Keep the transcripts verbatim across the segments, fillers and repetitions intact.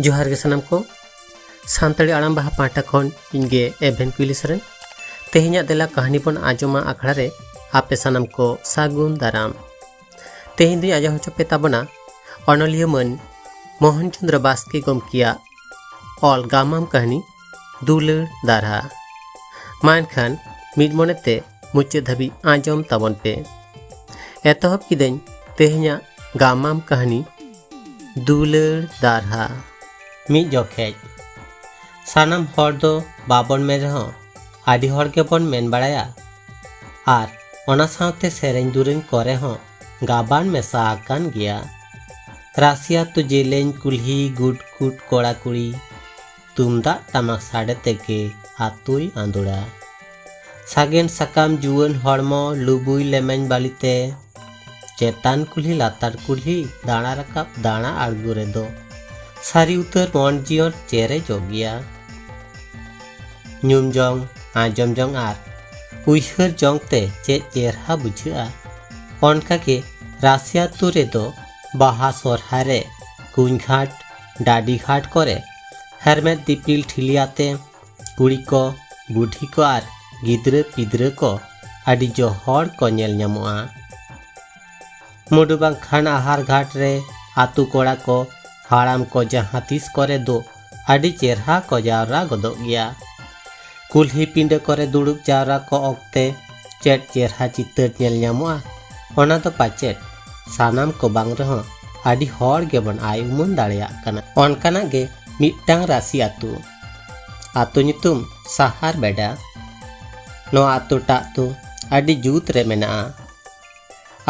ᱡᱚᱦᱟᱨ ᱜᱮ ᱥᱟᱱᱟᱢ ᱠᱚ᱾ ᱥᱟᱱᱛᱟᱲᱤ ᱟᱲᱟᱝ ᱵᱟᱦᱟ ᱯᱟᱦᱴᱟ ᱠᱷᱚᱱ ᱤᱧ ᱜᱮ ᱮᱵᱷᱮᱱ ᱠᱩᱭᱞᱤ ᱥᱚᱨᱮᱱ᱾ ᱛᱮᱦᱮᱧᱟᱜ ᱫᱮᱞᱟ ᱠᱟᱹᱦᱱᱤ ᱵᱚᱱ ᱟᱸᱡᱚᱢᱟ ᱟᱠᱷᱲᱟ ᱨᱮ ᱟᱯᱮ ᱥᱟᱱᱟᱢ ᱠᱚ ᱥᱟᱹᱜᱩᱱ ᱫᱟᱨᱟᱢ᱾ ᱛᱮᱦᱮᱧ ᱫᱚᱧ ᱟᱸᱡᱚᱢ ᱦᱚᱪᱚ ᱯᱮ ᱛᱟᱵᱚᱱᱟ ᱚᱱᱚᱞᱤᱭᱟᱹ ᱢᱟᱹᱱ ᱢᱳᱦᱚᱱ ᱪᱚᱸᱫᱽᱨᱚ ᱵᱟᱥᱠᱮ ᱜᱚᱢᱠᱮᱭᱟᱜ ᱚᱞ ᱜᱟᱢᱟᱢ ᱠᱟᱹᱦᱱᱤ ᱫᱩᱞᱟᱹᱲ ᱫᱟᱨᱦᱟ᱾ ᱢᱟ ᱮᱱᱠᱷᱟᱱ ᱢᱤᱫ ᱢᱚᱱᱮᱛᱮ ᱢᱩᱪᱟᱹᱫ ᱫᱷᱟᱹᱵᱤᱡ ᱟᱸᱡᱚᱢ ᱛᱟᱵᱚᱱ ᱯᱮ᱾ ᱮᱛᱚᱦᱚᱵ ᱠᱤᱫᱟᱹᱧ ᱛᱮᱦᱮᱧᱟᱜ ᱜᱟᱢᱟᱢ ᱠᱟᱹᱦᱱᱤ ᱫᱩᱞᱟᱹᱲ ᱫᱟᱨᱦᱟ᱾ ᱢᱤᱫ ᱡᱚᱠᱷᱮᱡ ᱥᱟᱱᱟᱢ ᱦᱚᱲ ᱫᱚ ᱵᱟᱵᱚᱱ ᱢᱮᱱ ᱨᱮᱦᱚᱸ ᱟᱹᱰᱤ ᱦᱚᱲ ᱜᱮᱵᱚᱱ ᱢᱮᱱ ᱵᱟᱲᱟᱭᱟ, ᱟᱨ ᱚᱱᱟ ᱥᱟᱶᱛᱮ ᱥᱮᱨᱮᱧ ᱫᱩᱨᱟᱹᱝ ᱠᱚᱨᱮ ᱦᱚᱸ ᱜᱟᱵᱟᱱ ᱢᱮᱥᱟ ᱟᱠᱟᱱ ᱜᱮᱭᱟ᱾ ᱨᱟᱥᱤ ᱟᱹᱛᱩ ᱡᱮᱞᱮᱧ ᱠᱩᱞᱦᱤ ᱜᱩᱰ ᱜᱩᱰ ᱠᱚᱲᱟ ᱠᱩᱲᱤ, ᱛᱩᱢᱫᱟᱜ ᱴᱟᱢᱟᱠ ᱥᱟᱰᱮ ᱛᱮᱜᱮ ᱟᱹᱛᱩᱭ ᱟᱸᱫᱳᱲᱟ᱾ ᱥᱟᱜᱮᱱ ᱥᱟᱠᱟᱢ ᱡᱩᱣᱟᱹᱱ ᱦᱚᱲᱢᱚ ᱞᱩᱵᱩᱭ ᱞᱮᱢᱮᱧ ᱵᱟᱹᱞᱤᱛᱮ ᱪᱮᱛᱟᱱ ᱠᱩᱞᱦᱤ ᱞᱟᱛᱟᱨ ᱠᱩᱞᱦᱤ ᱫᱟᱬᱟ ᱨᱟᱠᱟᱵ ᱫᱟᱬᱟ ᱟᱬᱜᱚ ᱨᱮᱫᱚ ᱥᱟᱹᱨᱤ ᱩᱛᱟᱹᱨ ᱢᱚᱱ ᱡᱤᱭᱚᱱ ᱪᱮᱨᱮᱡᱚᱜ ᱜᱮᱭᱟ᱾ ᱧᱩᱢ ᱡᱚᱝ, ᱟᱸᱡᱚᱢ ᱡᱚᱝ ᱟᱨ ᱩᱭᱦᱟᱹᱨ ᱡᱚᱝ ᱛᱮ ᱪᱮᱫ ᱪᱮᱨᱦᱟ ᱵᱩᱡᱷᱟᱹᱜᱼᱟ᱾ ᱚᱱᱠᱟᱜᱮ ᱨᱟᱥᱤ ᱟᱹᱛᱩ ᱨᱮᱫᱚ ᱵᱟᱦᱟ ᱥᱚᱨᱦᱟᱭ ᱨᱮ ᱠᱩᱧ ᱜᱷᱟᱴ, ᱰᱟᱹᱰᱤ ᱜᱷᱟᱴ ᱠᱚᱨᱮ ᱦᱮᱨᱢᱮᱫ ᱫᱤᱯᱤᱞ ᱴᱷᱤᱞᱤ ᱟᱛᱮ ᱠᱩᱲᱤ ᱠᱚ, ᱵᱩᱰᱷᱤ ᱠᱚ ᱟᱨ ᱜᱤᱫᱽᱨᱟᱹ ᱯᱤᱫᱽᱨᱟᱹ ᱠᱚ ᱟᱹᱰᱤ ᱡᱚᱦᱚᱲ ᱠᱚ ᱧᱮᱞ ᱧᱟᱢᱚᱜᱼᱟ᱾ ᱢᱩᱰᱩ ᱵᱟᱝᱠᱷᱟᱱ ᱟᱦᱟᱨ ᱜᱷᱟᱴ ᱨᱮ ᱟᱹᱛᱩ ᱠᱚᱲᱟ ᱠᱚ, ᱦᱟᱲᱟᱢ ᱠᱚ ᱡᱟᱦᱟᱸ ᱛᱤᱥ ᱠᱚᱨᱮ ᱫᱚ ᱟᱹᱰᱤ ᱪᱮᱨᱦᱟ ᱠᱚ ᱡᱟᱣᱨᱟ ᱜᱚᱫᱚᱜ ᱜᱮᱭᱟ᱾ ᱠᱩᱞᱦᱤ ᱯᱤᱸᱰᱟᱹ ᱠᱚᱨᱮ ᱫᱩᱲᱩᱵ ᱡᱟᱣᱨᱟ ᱠᱚ ᱚᱠᱛᱮ ᱪᱮᱫ ᱪᱮᱨᱦᱟ ᱪᱤᱛᱟᱹᱨ ᱧᱮᱞ ᱧᱟᱢᱚᱜᱼᱟ, ᱚᱱᱟ ᱫᱚ ᱯᱟᱪᱮᱫ ᱥᱟᱱᱟᱢ ᱠᱚ ᱵᱟᱝ ᱨᱮᱦᱚᱸ ᱟᱹᱰᱤ ᱦᱚᱲ ᱜᱮᱵᱚᱱ ᱟᱭ ᱩᱢᱟᱹᱱ ᱫᱟᱲᱮᱭᱟᱜ ᱠᱟᱱᱟ᱾ ᱚᱱᱠᱟᱱᱟᱜ ᱜᱮ ᱢᱤᱫᱴᱟᱝ ᱨᱟᱥᱤ ᱟᱹᱛᱩ᱾ ᱟᱹᱛᱩ ᱧᱩᱛᱩᱢ ᱥᱟᱦᱟᱨ ᱵᱮᱰᱟ᱾ ᱱᱚᱣᱟ ᱟᱹᱛᱩ ᱴᱟᱜ ᱫᱚ ᱟᱹᱰᱤ ᱡᱩᱛ ᱨᱮ ᱢᱮᱱᱟᱜᱼᱟ᱾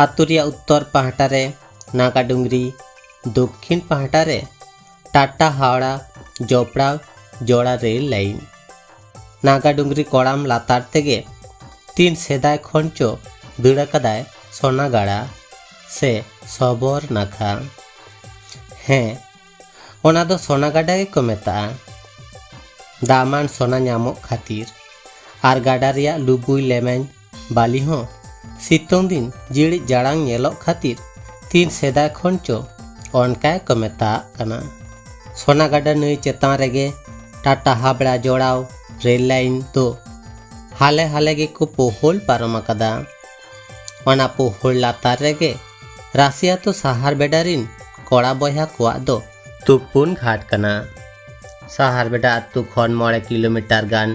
ᱟᱹᱛᱩ ᱨᱮᱭᱟᱜ ᱩᱛᱛᱚᱨ ᱯᱟᱦᱴᱟ ᱨᱮ ᱱᱟᱜᱟ ᱰᱩᱝᱨᱤ, ᱫᱚᱠᱠᱷᱤᱱ ᱯᱟᱦᱴᱟ ᱨᱮ ᱴᱟᱴᱟ ᱦᱟᱣᱲᱟ ᱡᱚᱯᱲᱟᱣ ᱡᱚᱲᱟ ᱨᱮᱞ ᱞᱟᱭᱤᱱ᱾ ᱱᱟᱜᱟ ᱰᱩᱝᱨᱤ ᱠᱚᱲᱟᱢ ᱞᱟᱛᱟᱨ ᱛᱮᱜᱮ ᱛᱤᱱ ᱥᱮᱫᱟᱭ ᱠᱷᱚᱱ ᱪᱚ ᱫᱟᱹᱲ ᱟᱠᱟᱫᱟᱭ ᱥᱚᱱᱟᱜᱟᱲᱟ ᱥᱮ ᱥᱚᱵᱚᱨ ᱱᱟᱠᱷᱟ᱾ ᱦᱮᱸ, ᱚᱱᱟ ᱫᱚ ᱥᱚᱱᱟ ᱜᱟᱰᱟ ᱜᱮᱠᱚ ᱢᱮᱛᱟᱜᱼᱟ᱾ ᱫᱟᱢᱟᱱ ᱥᱚᱱᱟ ᱧᱟᱢᱚᱜ ᱠᱷᱟᱹᱛᱤᱨ ᱟᱨ ᱜᱟᱰᱟ ᱨᱮᱭᱟᱜ ᱞᱩᱵᱩᱭ ᱞᱮᱢᱮᱧ ᱵᱟᱹᱞᱤ ᱦᱚᱸ ᱥᱤᱛᱩᱝ ᱫᱤᱱ ᱡᱤᱲᱤᱡ ᱡᱟᱲᱟᱝ ᱧᱮᱞᱚᱜ ᱠᱷᱟᱹᱛᱤᱨ ᱛᱤᱱ ᱥᱮᱫᱟᱭ ᱠᱷᱚᱱ ᱪᱚ ᱚᱱᱠᱟ ᱜᱮᱠᱚ ᱢᱮᱛᱟᱜ ᱠᱟᱱᱟ᱾ ᱥᱚᱱᱟ ᱜᱟᱰᱟ ᱱᱟᱹᱭ ᱪᱮᱛᱟᱱ ᱨᱮᱜᱮ ᱴᱟᱴᱟ ᱦᱟᱵᱲᱟ ᱡᱚᱲᱟᱣ ᱨᱮᱞ ᱞᱟᱭᱤᱱ ᱫᱚ ᱦᱟᱞᱮ ᱦᱟᱞᱮ ᱜᱮᱠᱚ ᱯᱳᱦᱳᱞ ᱯᱟᱨᱚᱢ ᱟᱠᱟᱫᱟ᱾ ᱚᱱᱟ ᱯᱳᱦᱳᱞ ᱞᱟᱛᱟᱨ ᱨᱮᱜᱮ ᱨᱟᱥᱤ ᱟᱹᱛᱩ ᱥᱟᱦᱟᱨ ᱵᱮᱰᱟ ᱨᱤᱱ ᱠᱚᱲᱟ ᱵᱚᱭᱦᱟ ᱠᱚᱣᱟᱜ ᱫᱚ ᱛᱩᱯᱩᱱ ᱜᱷᱟᱴ ᱠᱟᱱᱟ᱾ ᱥᱟᱦᱟᱨ ᱵᱮᱰᱟ ᱟᱹᱛᱩ ᱠᱷᱚᱱ ᱢᱚᱬᱮ ᱠᱤᱞᱳᱢᱤᱴᱟᱨ ᱜᱟᱱ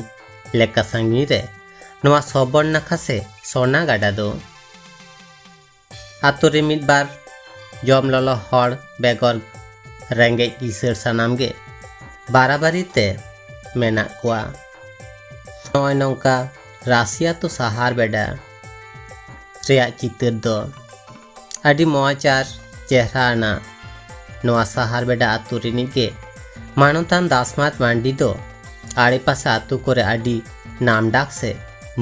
ᱞᱮᱠᱟ ᱥᱟᱺᱜᱤᱧ ᱨᱮ ᱱᱚᱣᱟ ᱥᱚᱵᱚᱨ ᱱᱟᱠᱷᱟ ᱥᱮ ᱥᱚᱱᱟ ᱜᱟᱰᱟ ᱫᱚ᱾ ᱟᱛᱳ ᱨᱮ ᱢᱤᱫ ᱵᱟᱨ ᱡᱚᱢ ᱞᱚᱞᱚ ᱦᱚᱲ ᱵᱮᱜᱚᱨ ᱨᱮᱸᱜᱮᱡ ᱠᱤᱥᱟᱹᱬ ᱥᱟᱱᱟᱢ ᱜᱮ ᱵᱟᱨᱟᱵᱟᱨᱤ ᱛᱮ ᱢᱮᱱᱟᱜ ᱠᱚᱣᱟ᱾ ᱱᱚᱜᱼᱚᱭ ᱱᱚᱝᱠᱟ ᱨᱟᱥᱤ ᱟᱛᱳ ᱥᱟᱦᱟᱨ ᱵᱮᱰᱟ ᱨᱮᱭᱟᱜ ᱪᱤᱛᱟᱹᱨ ᱫᱚ ᱟᱹᱰᱤ ᱢᱚᱡᱽ ᱟᱨ ᱪᱮᱦᱨᱟ ᱟᱱᱟᱜ᱾ ᱱᱚᱣᱟ ᱥᱟᱦᱟᱨ ᱵᱮᱰᱟ ᱟᱛᱳ ᱨᱤᱱᱤᱡ ᱜᱮ ᱢᱟᱱᱚᱛᱟᱱ ᱫᱟᱥᱢᱟᱛ ᱢᱟᱱᱰᱤ ᱫᱚ ᱟᱲᱮᱯᱟᱥᱮ ᱟᱛᱳ ᱠᱚᱨᱮ ᱟᱹᱰᱤ ᱱᱟᱢᱰᱟᱠ ᱥᱮ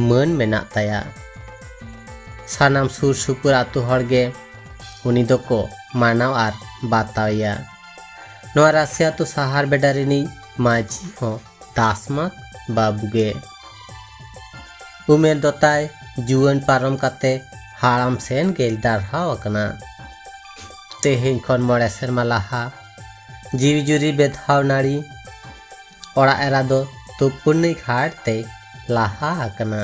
ᱢᱟᱹᱱ ᱢᱮᱱᱟᱜ ᱛᱟᱭᱟ᱾ ᱥᱟᱱᱟᱢ ᱥᱩᱨ ᱥᱩᱯᱩᱨ ᱟᱛᱳ ᱦᱚᱲ ᱜᱮ ᱩᱱᱤ ᱫᱚᱠᱚ ᱢᱟᱱᱟᱣ ᱟᱨ ᱵᱟᱛᱟᱣᱮᱭᱟ᱾ ᱱᱚᱣᱟ ᱨᱟᱥᱤ ᱟᱛᱳ ᱥᱟᱦᱟᱨ ᱵᱮᱰᱟ ᱨᱤᱱᱤᱡ ᱢᱟᱹᱡᱷᱤ ᱦᱚᱸ ᱫᱟᱥᱢᱟᱛ ᱵᱟᱹᱵᱩ ᱜᱮ᱾ ᱩᱢᱮᱨ ᱫᱚ ᱛᱟᱭ ᱡᱩᱣᱟᱹᱱ ᱯᱟᱨᱚᱢ ᱠᱟᱛᱮ ᱦᱟᱲᱟᱢ ᱥᱮᱱ ᱜᱮᱭ ᱰᱟᱨᱦᱟᱣ ᱟᱠᱟᱱᱟ᱾ ᱛᱮᱦᱮᱧ ᱠᱷᱚᱱ ᱢᱚᱬᱮ ᱥᱮᱨᱢᱟ ᱞᱟᱦᱟ ᱡᱤᱣᱤ ᱡᱩᱨᱤ ᱵᱮᱫᱷᱟᱣ ᱱᱟᱹᱲᱤ ᱚᱲᱟᱜ ᱮᱨᱟ ᱫᱚ ᱛᱩᱯᱩᱱ ᱱᱟᱹᱭ ᱜᱷᱟᱴ ᱛᱮᱭ ᱞᱟᱦᱟ ᱟᱠᱟᱱᱟ᱾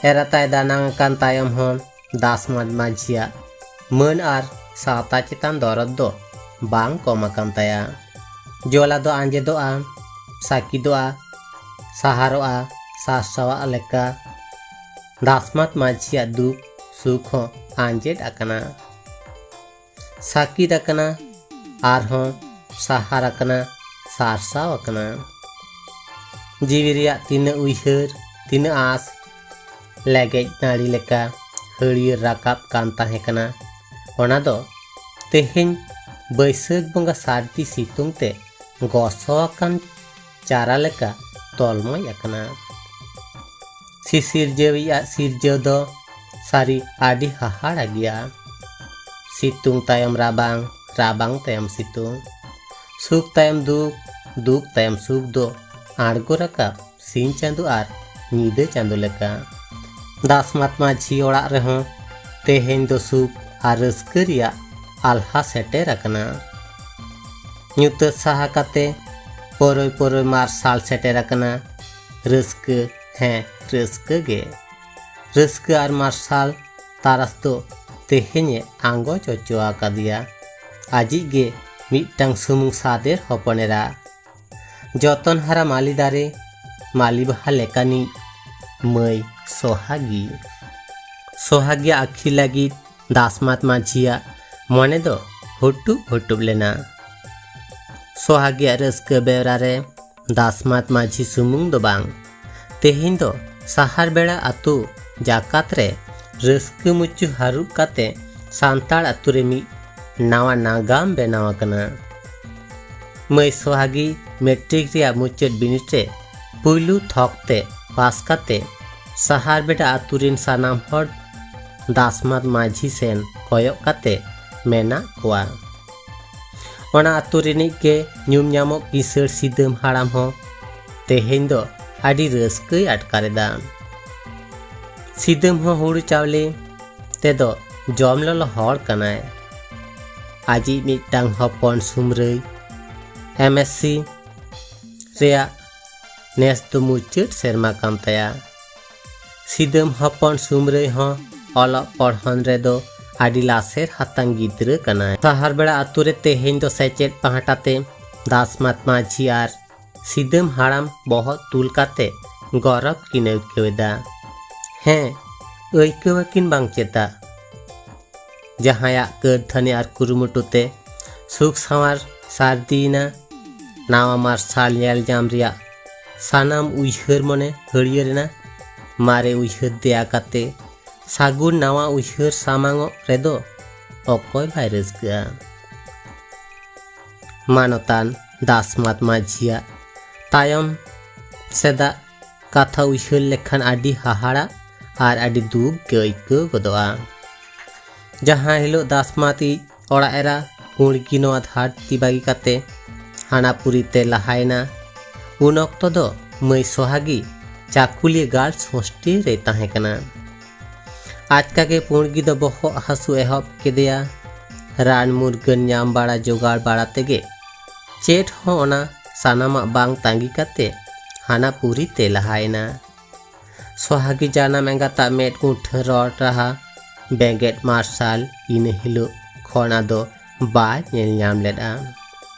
ᱮᱨᱟ ᱛᱟᱭ ᱫᱟᱱᱟᱝ ᱟᱠᱟᱱ ᱛᱟᱭᱚᱢ ᱦᱚᱸ ᱫᱟᱥᱢᱟᱛ ᱢᱟᱹᱡᱷᱤᱭᱟᱜ ᱢᱟᱹᱱ ᱟᱨ ᱥᱟᱶᱛᱟ ᱪᱮᱛᱟᱱ ᱫᱚᱨᱚᱫ ᱫᱚ ᱵᱟᱝ ᱠᱚᱢ ᱟᱠᱟᱱ ᱛᱟᱭᱟ᱾ ᱡᱚᱞᱟ ᱫᱚ ᱟᱸᱡᱮᱫᱚᱜᱼᱟ, ᱥᱟᱹᱠᱤᱫᱚᱜᱼᱟ, ᱥᱟᱦᱟᱨᱚᱜᱼᱟ, ᱥᱟᱨᱥᱟᱣᱟᱜ ᱞᱮᱠᱟ ᱫᱟᱥᱢᱟᱛ ᱢᱟᱹᱡᱷᱤᱭᱟᱜ ᱫᱩᱠ ᱥᱩᱠ ᱦᱚᱸ ᱟᱸᱡᱮᱫ ᱟᱠᱟᱱᱟ, ᱥᱟᱹᱠᱤᱫ ᱟᱠᱟᱱᱟ, ᱟᱨᱦᱚᱸ ᱥᱟᱦᱟᱨ ᱟᱠᱟᱱᱟ, ᱥᱟᱨᱥᱟᱣ ᱟᱠᱟᱱᱟ᱾ ᱡᱤᱣᱤ ᱨᱮᱭᱟᱜ ᱛᱤᱱᱟᱹᱜ ᱩᱭᱦᱟᱹᱨ, ᱛᱤᱱᱟᱹᱜ ᱟᱸᱥ ᱞᱮᱜᱮᱡ ᱱᱟᱹᱲᱤ ᱞᱮᱠᱟ ᱦᱟᱹᱨᱭᱟᱹᱲ ᱨᱟᱠᱟᱵ ᱠᱟᱱ ᱛᱟᱦᱮᱸ ᱠᱟᱱᱟ, ᱚᱱᱟ ᱫᱚ ᱛᱮᱦᱮᱧ ᱵᱟᱹᱭᱥᱟᱹᱠᱷ ᱵᱚᱸᱜᱟ ᱥᱟᱹᱨᱫᱤ ᱥᱤᱛᱩᱝ ᱛᱮ ᱜᱚᱥᱚ ᱟᱠᱟᱱ ᱪᱟᱨᱟ ᱞᱮᱠᱟ ᱛᱚᱞᱢᱚᱡ ᱟᱠᱟᱱᱟ᱾ ᱥᱤᱥᱤᱨᱡᱟᱹᱣᱤᱡ ᱟᱜ ᱥᱤᱨᱡᱟᱹᱣ ᱫᱚ ᱥᱟᱹᱨᱤ ᱟᱹᱰᱤ ᱦᱟᱦᱟᱲᱟ ᱜᱮᱭᱟ᱾ ᱥᱤᱛᱩᱝ ᱛᱟᱭᱚᱢ ᱨᱟᱵᱟᱝ, ᱨᱟᱵᱟᱝ ᱛᱟᱭᱚᱢ ᱥᱤᱛᱩᱝ, ᱥᱩᱠ ᱛᱟᱭᱚᱢ ᱫᱩᱠ, ᱫᱩᱠ ᱛᱟᱭᱚᱢ ᱥᱩᱠ ᱫᱚ ᱟᱬᱜᱚ ᱨᱟᱠᱟᱵ ᱥᱤᱧ ᱪᱟᱸᱫᱚ ᱟᱨ ᱧᱤᱫᱟᱹ ᱪᱟᱸᱫᱚ ᱞᱮᱠᱟ᱾ ᱫᱟᱥᱢᱟᱛ ᱢᱟᱹᱡᱷᱤ ᱚᱲᱟᱜ ᱨᱮᱦᱚᱸ ᱛᱮᱦᱮᱧ ᱫᱚ ᱥᱩᱠ ᱟᱨ ᱨᱟᱹᱥᱠᱟᱹ ᱨᱮᱭᱟᱜ ᱟᱞᱦᱟ ᱥᱮᱴᱮᱨ ᱟᱠᱟᱱᱟ᱾ ᱧᱩᱛᱟᱹᱛ ᱥᱟᱦᱟ ᱠᱟᱛᱮ ᱯᱚᱨᱚᱭ ᱯᱚᱨᱚᱭ ᱢᱟᱨᱥᱟᱞ ᱥᱮᱴᱮᱨ ᱟᱠᱟᱱᱟ᱾ ᱨᱟᱹᱥᱠᱟᱹ, ᱦᱮᱸ, ᱨᱟᱹᱥᱠᱟᱹ ᱜᱮ᱾ ᱨᱟᱹᱥᱠᱟᱹ ᱟᱨ ᱢᱟᱨᱥᱟᱞ ᱛᱟᱨᱟᱥ ᱫᱚ ᱛᱮᱦᱮᱧᱮ ᱟᱸᱜᱚᱪ ᱚᱪᱚ ᱟᱠᱟᱫᱮᱭᱟ ᱟᱡᱤᱡ ᱜᱮ ᱢᱤᱫᱴᱟᱝ ᱥᱩᱢᱩᱝ ᱥᱟᱫᱮᱨ ᱦᱚᱯᱚᱱ ᱮᱨᱟ᱾ ᱡᱚᱛᱚᱱ ᱦᱟᱨᱟ ᱢᱟᱹᱞᱤ ᱫᱟᱨᱮ, ᱢᱟᱹᱞᱤ ᱵᱟᱦᱟ ᱞᱮᱠᱟᱱᱤᱡ ᱢᱟᱹᱭ ᱥᱚᱦᱟᱜᱤ᱾ ᱥᱚᱦᱟᱜᱤᱭᱟᱜ ᱟᱹᱠᱷᱤᱨ ᱞᱟᱹᱜᱤᱫ ᱫᱟᱥᱢᱟᱛ ᱢᱟᱹᱡᱷᱤᱭᱟᱜ ᱢᱚᱱᱮ ᱫᱚ ᱦᱩᱴᱩᱵ ᱦᱩᱴᱩᱵ ᱞᱮᱱᱟ᱾ ᱥᱚᱦᱟᱜᱤᱭᱟᱜ ᱨᱟᱹᱥᱠᱟᱹ ᱵᱮᱣᱨᱟ ᱨᱮ ᱫᱟᱥᱢᱟᱛ ᱢᱟᱹᱡᱷᱤ ᱥᱩᱢᱩᱝ ᱫᱚ ᱵᱟᱝ, ᱛᱮᱦᱮᱧ ᱫᱚ ᱥᱟᱦᱟᱨ ᱵᱮᱲᱟ ᱟᱹᱛᱩ ᱡᱟᱠᱟᱛ ᱨᱮ ᱨᱟᱹᱥᱠᱟᱹ ᱢᱩᱪᱩ ᱦᱟᱹᱨᱩᱵ ᱠᱟᱛᱮ ᱥᱟᱱᱛᱟᱲ ᱟᱹᱛᱩ ᱨᱮ ᱢᱤᱫ ᱱᱟᱣᱟ ᱱᱟᱜᱟᱢ ᱵᱮᱱᱟᱣ ᱟᱠᱟᱱᱟ᱾ ᱢᱟᱹᱭ ᱥᱚᱦᱟᱜᱤ ᱢᱮᱴᱨᱤᱠ ᱨᱮᱭᱟᱜ ᱢᱩᱪᱟᱹᱫ ᱵᱤᱱᱤᱰ ᱨᱮ ᱯᱩᱭᱞᱩ ᱛᱷᱚᱠ ᱛᱮ ᱯᱟᱥ ᱠᱟᱛᱮ ᱥᱟᱦᱟᱨ ᱵᱮᱰᱟ ᱟᱹᱛᱩ ᱨᱤᱱ ᱥᱟᱱᱟᱢ ᱦᱚᱲ ᱫᱟᱥᱢᱟᱛ ᱢᱟᱹᱡᱷᱤ ᱥᱮᱱ ᱠᱚᱭᱚᱜ ᱠᱟᱛᱮ ᱢᱮᱱᱟᱜ ᱠᱚᱣᱟ᱾ ᱚᱱᱟ ᱟᱹᱛᱩ ᱨᱤᱱᱤᱡ ᱜᱮ ᱧᱩᱢ ᱧᱟᱢᱚᱜ ᱠᱤᱥᱟᱹᱬ ᱥᱤᱫᱟᱹᱢ ᱦᱟᱲᱟᱢ ᱦᱚᱸ ᱛᱮᱦᱮᱧ ᱫᱚ ᱟᱹᱰᱤ ᱨᱟᱹᱥᱠᱟᱹᱭ ᱟᱴᱠᱟᱨ ᱮᱫᱟ᱾ ᱥᱤᱫᱟᱹᱢ ᱦᱚᱸ ᱦᱩᱲᱩ ᱪᱟᱣᱞᱮ ᱛᱮᱫᱚ ᱡᱚᱢ ᱞᱚᱞᱚ ᱦᱚᱲ ᱠᱟᱱᱟᱭ᱾ ᱟᱡᱤᱡ ᱢᱤᱫᱴᱟᱝ ᱦᱚᱯᱚᱱ ᱥᱩᱢᱨᱟᱹᱭ ᱮᱢ ᱮᱥ ᱥᱤ ᱨᱮᱭᱟᱜ ᱱᱮᱥ ᱫᱚ ᱢᱩᱪᱟᱹᱫ ᱥᱮᱨᱢᱟ ᱠᱟᱱ ᱛᱟᱭᱟ᱾ ᱥᱤᱫᱟᱹᱢ ᱦᱚᱯᱚᱱ ᱥᱩᱢᱨᱟᱹᱭ ᱦᱚᱸ ᱚᱞᱚᱜ ᱯᱚᱲᱦᱚᱱ ᱨᱮᱫᱚ ᱟᱹᱰᱤ ᱞᱟᱥᱮᱨ ᱦᱟᱛᱟᱝ ᱜᱤᱫᱽᱨᱟᱹ ᱠᱟᱱᱟᱭ᱾ ᱥᱟᱦᱟᱨ ᱵᱮᱲᱟ ᱟᱹᱛᱩ ᱨᱮ ᱛᱮᱦᱮᱧ ᱫᱚ ᱥᱮᱪᱮᱫ ᱯᱟᱦᱴᱟ ᱛᱮ ᱫᱟᱥᱢᱟᱛ ᱢᱟᱹᱡᱷᱤ ᱟᱨ ᱥᱤᱫᱟᱹᱢ ᱦᱟᱲᱟᱢ ᱵᱚᱦᱚᱜ ᱛᱩᱞ ᱠᱟᱛᱮ ᱜᱚᱨᱚᱵ ᱠᱤᱱ ᱟᱹᱭᱠᱟᱹᱣ ᱮᱫᱟ᱾ ᱦᱮᱸ, ᱟᱹᱭᱠᱟᱹᱣ ᱟᱹᱠᱤᱱ ᱵᱟᱝ ᱪᱮᱫᱟᱜ? ᱡᱟᱦᱟᱸᱭᱟᱜ ᱠᱟᱹᱨᱫᱷᱟᱹᱱᱤ ᱟᱨ ᱠᱩᱨᱩᱢᱩᱴᱩ ᱛᱮ ᱥᱩᱠ ᱥᱟᱶᱟᱨ ᱥᱟᱹᱨᱫᱤᱭᱮᱱᱟ, ᱱᱟᱣᱟ ᱢᱟᱨᱥᱟᱞ ᱧᱮᱞ ᱧᱟᱢ ᱨᱮᱭᱟᱜ ᱥᱟᱱᱟᱢ ᱩᱭᱦᱟᱹᱨ ᱢᱚᱱᱮ ᱦᱟᱹᱨᱭᱟᱹᱲ ᱮᱱᱟ᱾ ᱢᱟᱨᱮ ᱩᱭᱦᱟᱹᱨ ᱫᱮᱭᱟ ᱠᱟᱛᱮ ᱥᱟᱹᱜᱩᱱ ᱱᱟᱣᱟ ᱩᱭᱦᱟᱹᱨ ᱥᱟᱢᱟᱝᱚᱜ ᱨᱮᱫᱚ ᱚᱠᱚᱭ ᱵᱟᱭ ᱨᱟᱹᱥᱠᱟᱹᱜᱼᱟ? ᱢᱟᱱᱚᱛᱟᱱ ᱫᱟᱥᱢᱟᱛ ᱢᱟᱹᱡᱷᱤᱭᱟᱜ ᱛᱟᱭᱚᱢ ᱥᱮᱫᱟᱜ ᱠᱟᱛᱷᱟ ᱩᱭᱦᱟᱹᱨ ᱞᱮᱠᱷᱟᱱ ᱟᱹᱰᱤ ᱦᱟᱦᱟᱲᱟᱜ ᱟᱨ ᱟᱹᱰᱤ ᱫᱩᱠ ᱜᱮ ᱟᱹᱭᱠᱟᱹᱣ ᱜᱚᱫᱚᱜᱼᱟ᱾ ᱡᱟᱦᱟᱸ ᱦᱤᱞᱳᱜ ᱫᱟᱥᱢᱟᱛᱤᱡ ᱚᱲᱟᱜ ᱮᱨᱟ ᱯᱩᱸᱲᱜᱤ ᱱᱚᱣᱟ ᱫᱷᱟᱹᱨᱛᱤ ᱵᱟᱹᱜᱤ ᱠᱟᱛᱮ ᱦᱟᱱᱟ ᱯᱩᱨᱤ ᱛᱮ ᱞᱟᱦᱟᱭᱮᱱᱟ, ᱩᱱ ᱚᱠᱛᱚ ᱫᱚ ᱢᱟᱹᱭ ᱥᱚᱦᱟᱜᱤ ᱪᱟᱠᱩᱞᱤᱭᱟᱹ ᱜᱟᱨᱞᱥ ᱦᱳᱥᱴᱮᱞ ᱨᱮᱭ ᱛᱟᱦᱮᱸ ᱠᱟᱱᱟ᱾ ᱟᱪᱠᱟ ᱜᱮ ᱯᱩᱸᱲᱜᱤ ᱫᱚ ᱵᱚᱦᱚᱜ ᱦᱟᱹᱥᱩ ᱮᱦᱚᱵ ᱠᱮᱫᱮᱭᱟ᱾ ᱨᱟᱱ ᱢᱩᱨᱜᱟᱹᱱ ᱧᱟᱢ ᱵᱟᱲᱟ ᱡᱚᱜᱟᱲ ᱵᱟᱲᱟ ᱛᱮᱜᱮ ᱪᱮᱫ ᱦᱚᱸ ᱚᱱᱟ ᱥᱟᱱᱟᱢᱟᱜ ᱵᱟᱝ ᱛᱟᱺᱜᱤ ᱠᱟᱛᱮ ᱦᱟᱱᱟ ᱯᱩᱨᱤ ᱛᱮ ᱞᱟᱦᱟᱭᱮᱱᱟ᱾ ᱥᱚᱦᱟᱜᱤ ᱡᱟᱱᱟᱢ ᱮᱸᱜᱟᱛᱟᱜ ᱢᱮᱫ ᱠᱩᱸᱴᱷᱟᱹ ᱨᱚᱲ ᱨᱟᱦᱟ ᱵᱮᱸᱜᱮᱫ ᱢᱟᱨᱥᱟᱞ ᱤᱱᱟᱹ ᱦᱤᱞᱳᱜ ᱠᱷᱚᱱ ᱟᱫᱚ ᱵᱟᱭ ᱧᱮᱞ ᱧᱟᱢ ᱞᱮᱫᱼᱟ᱾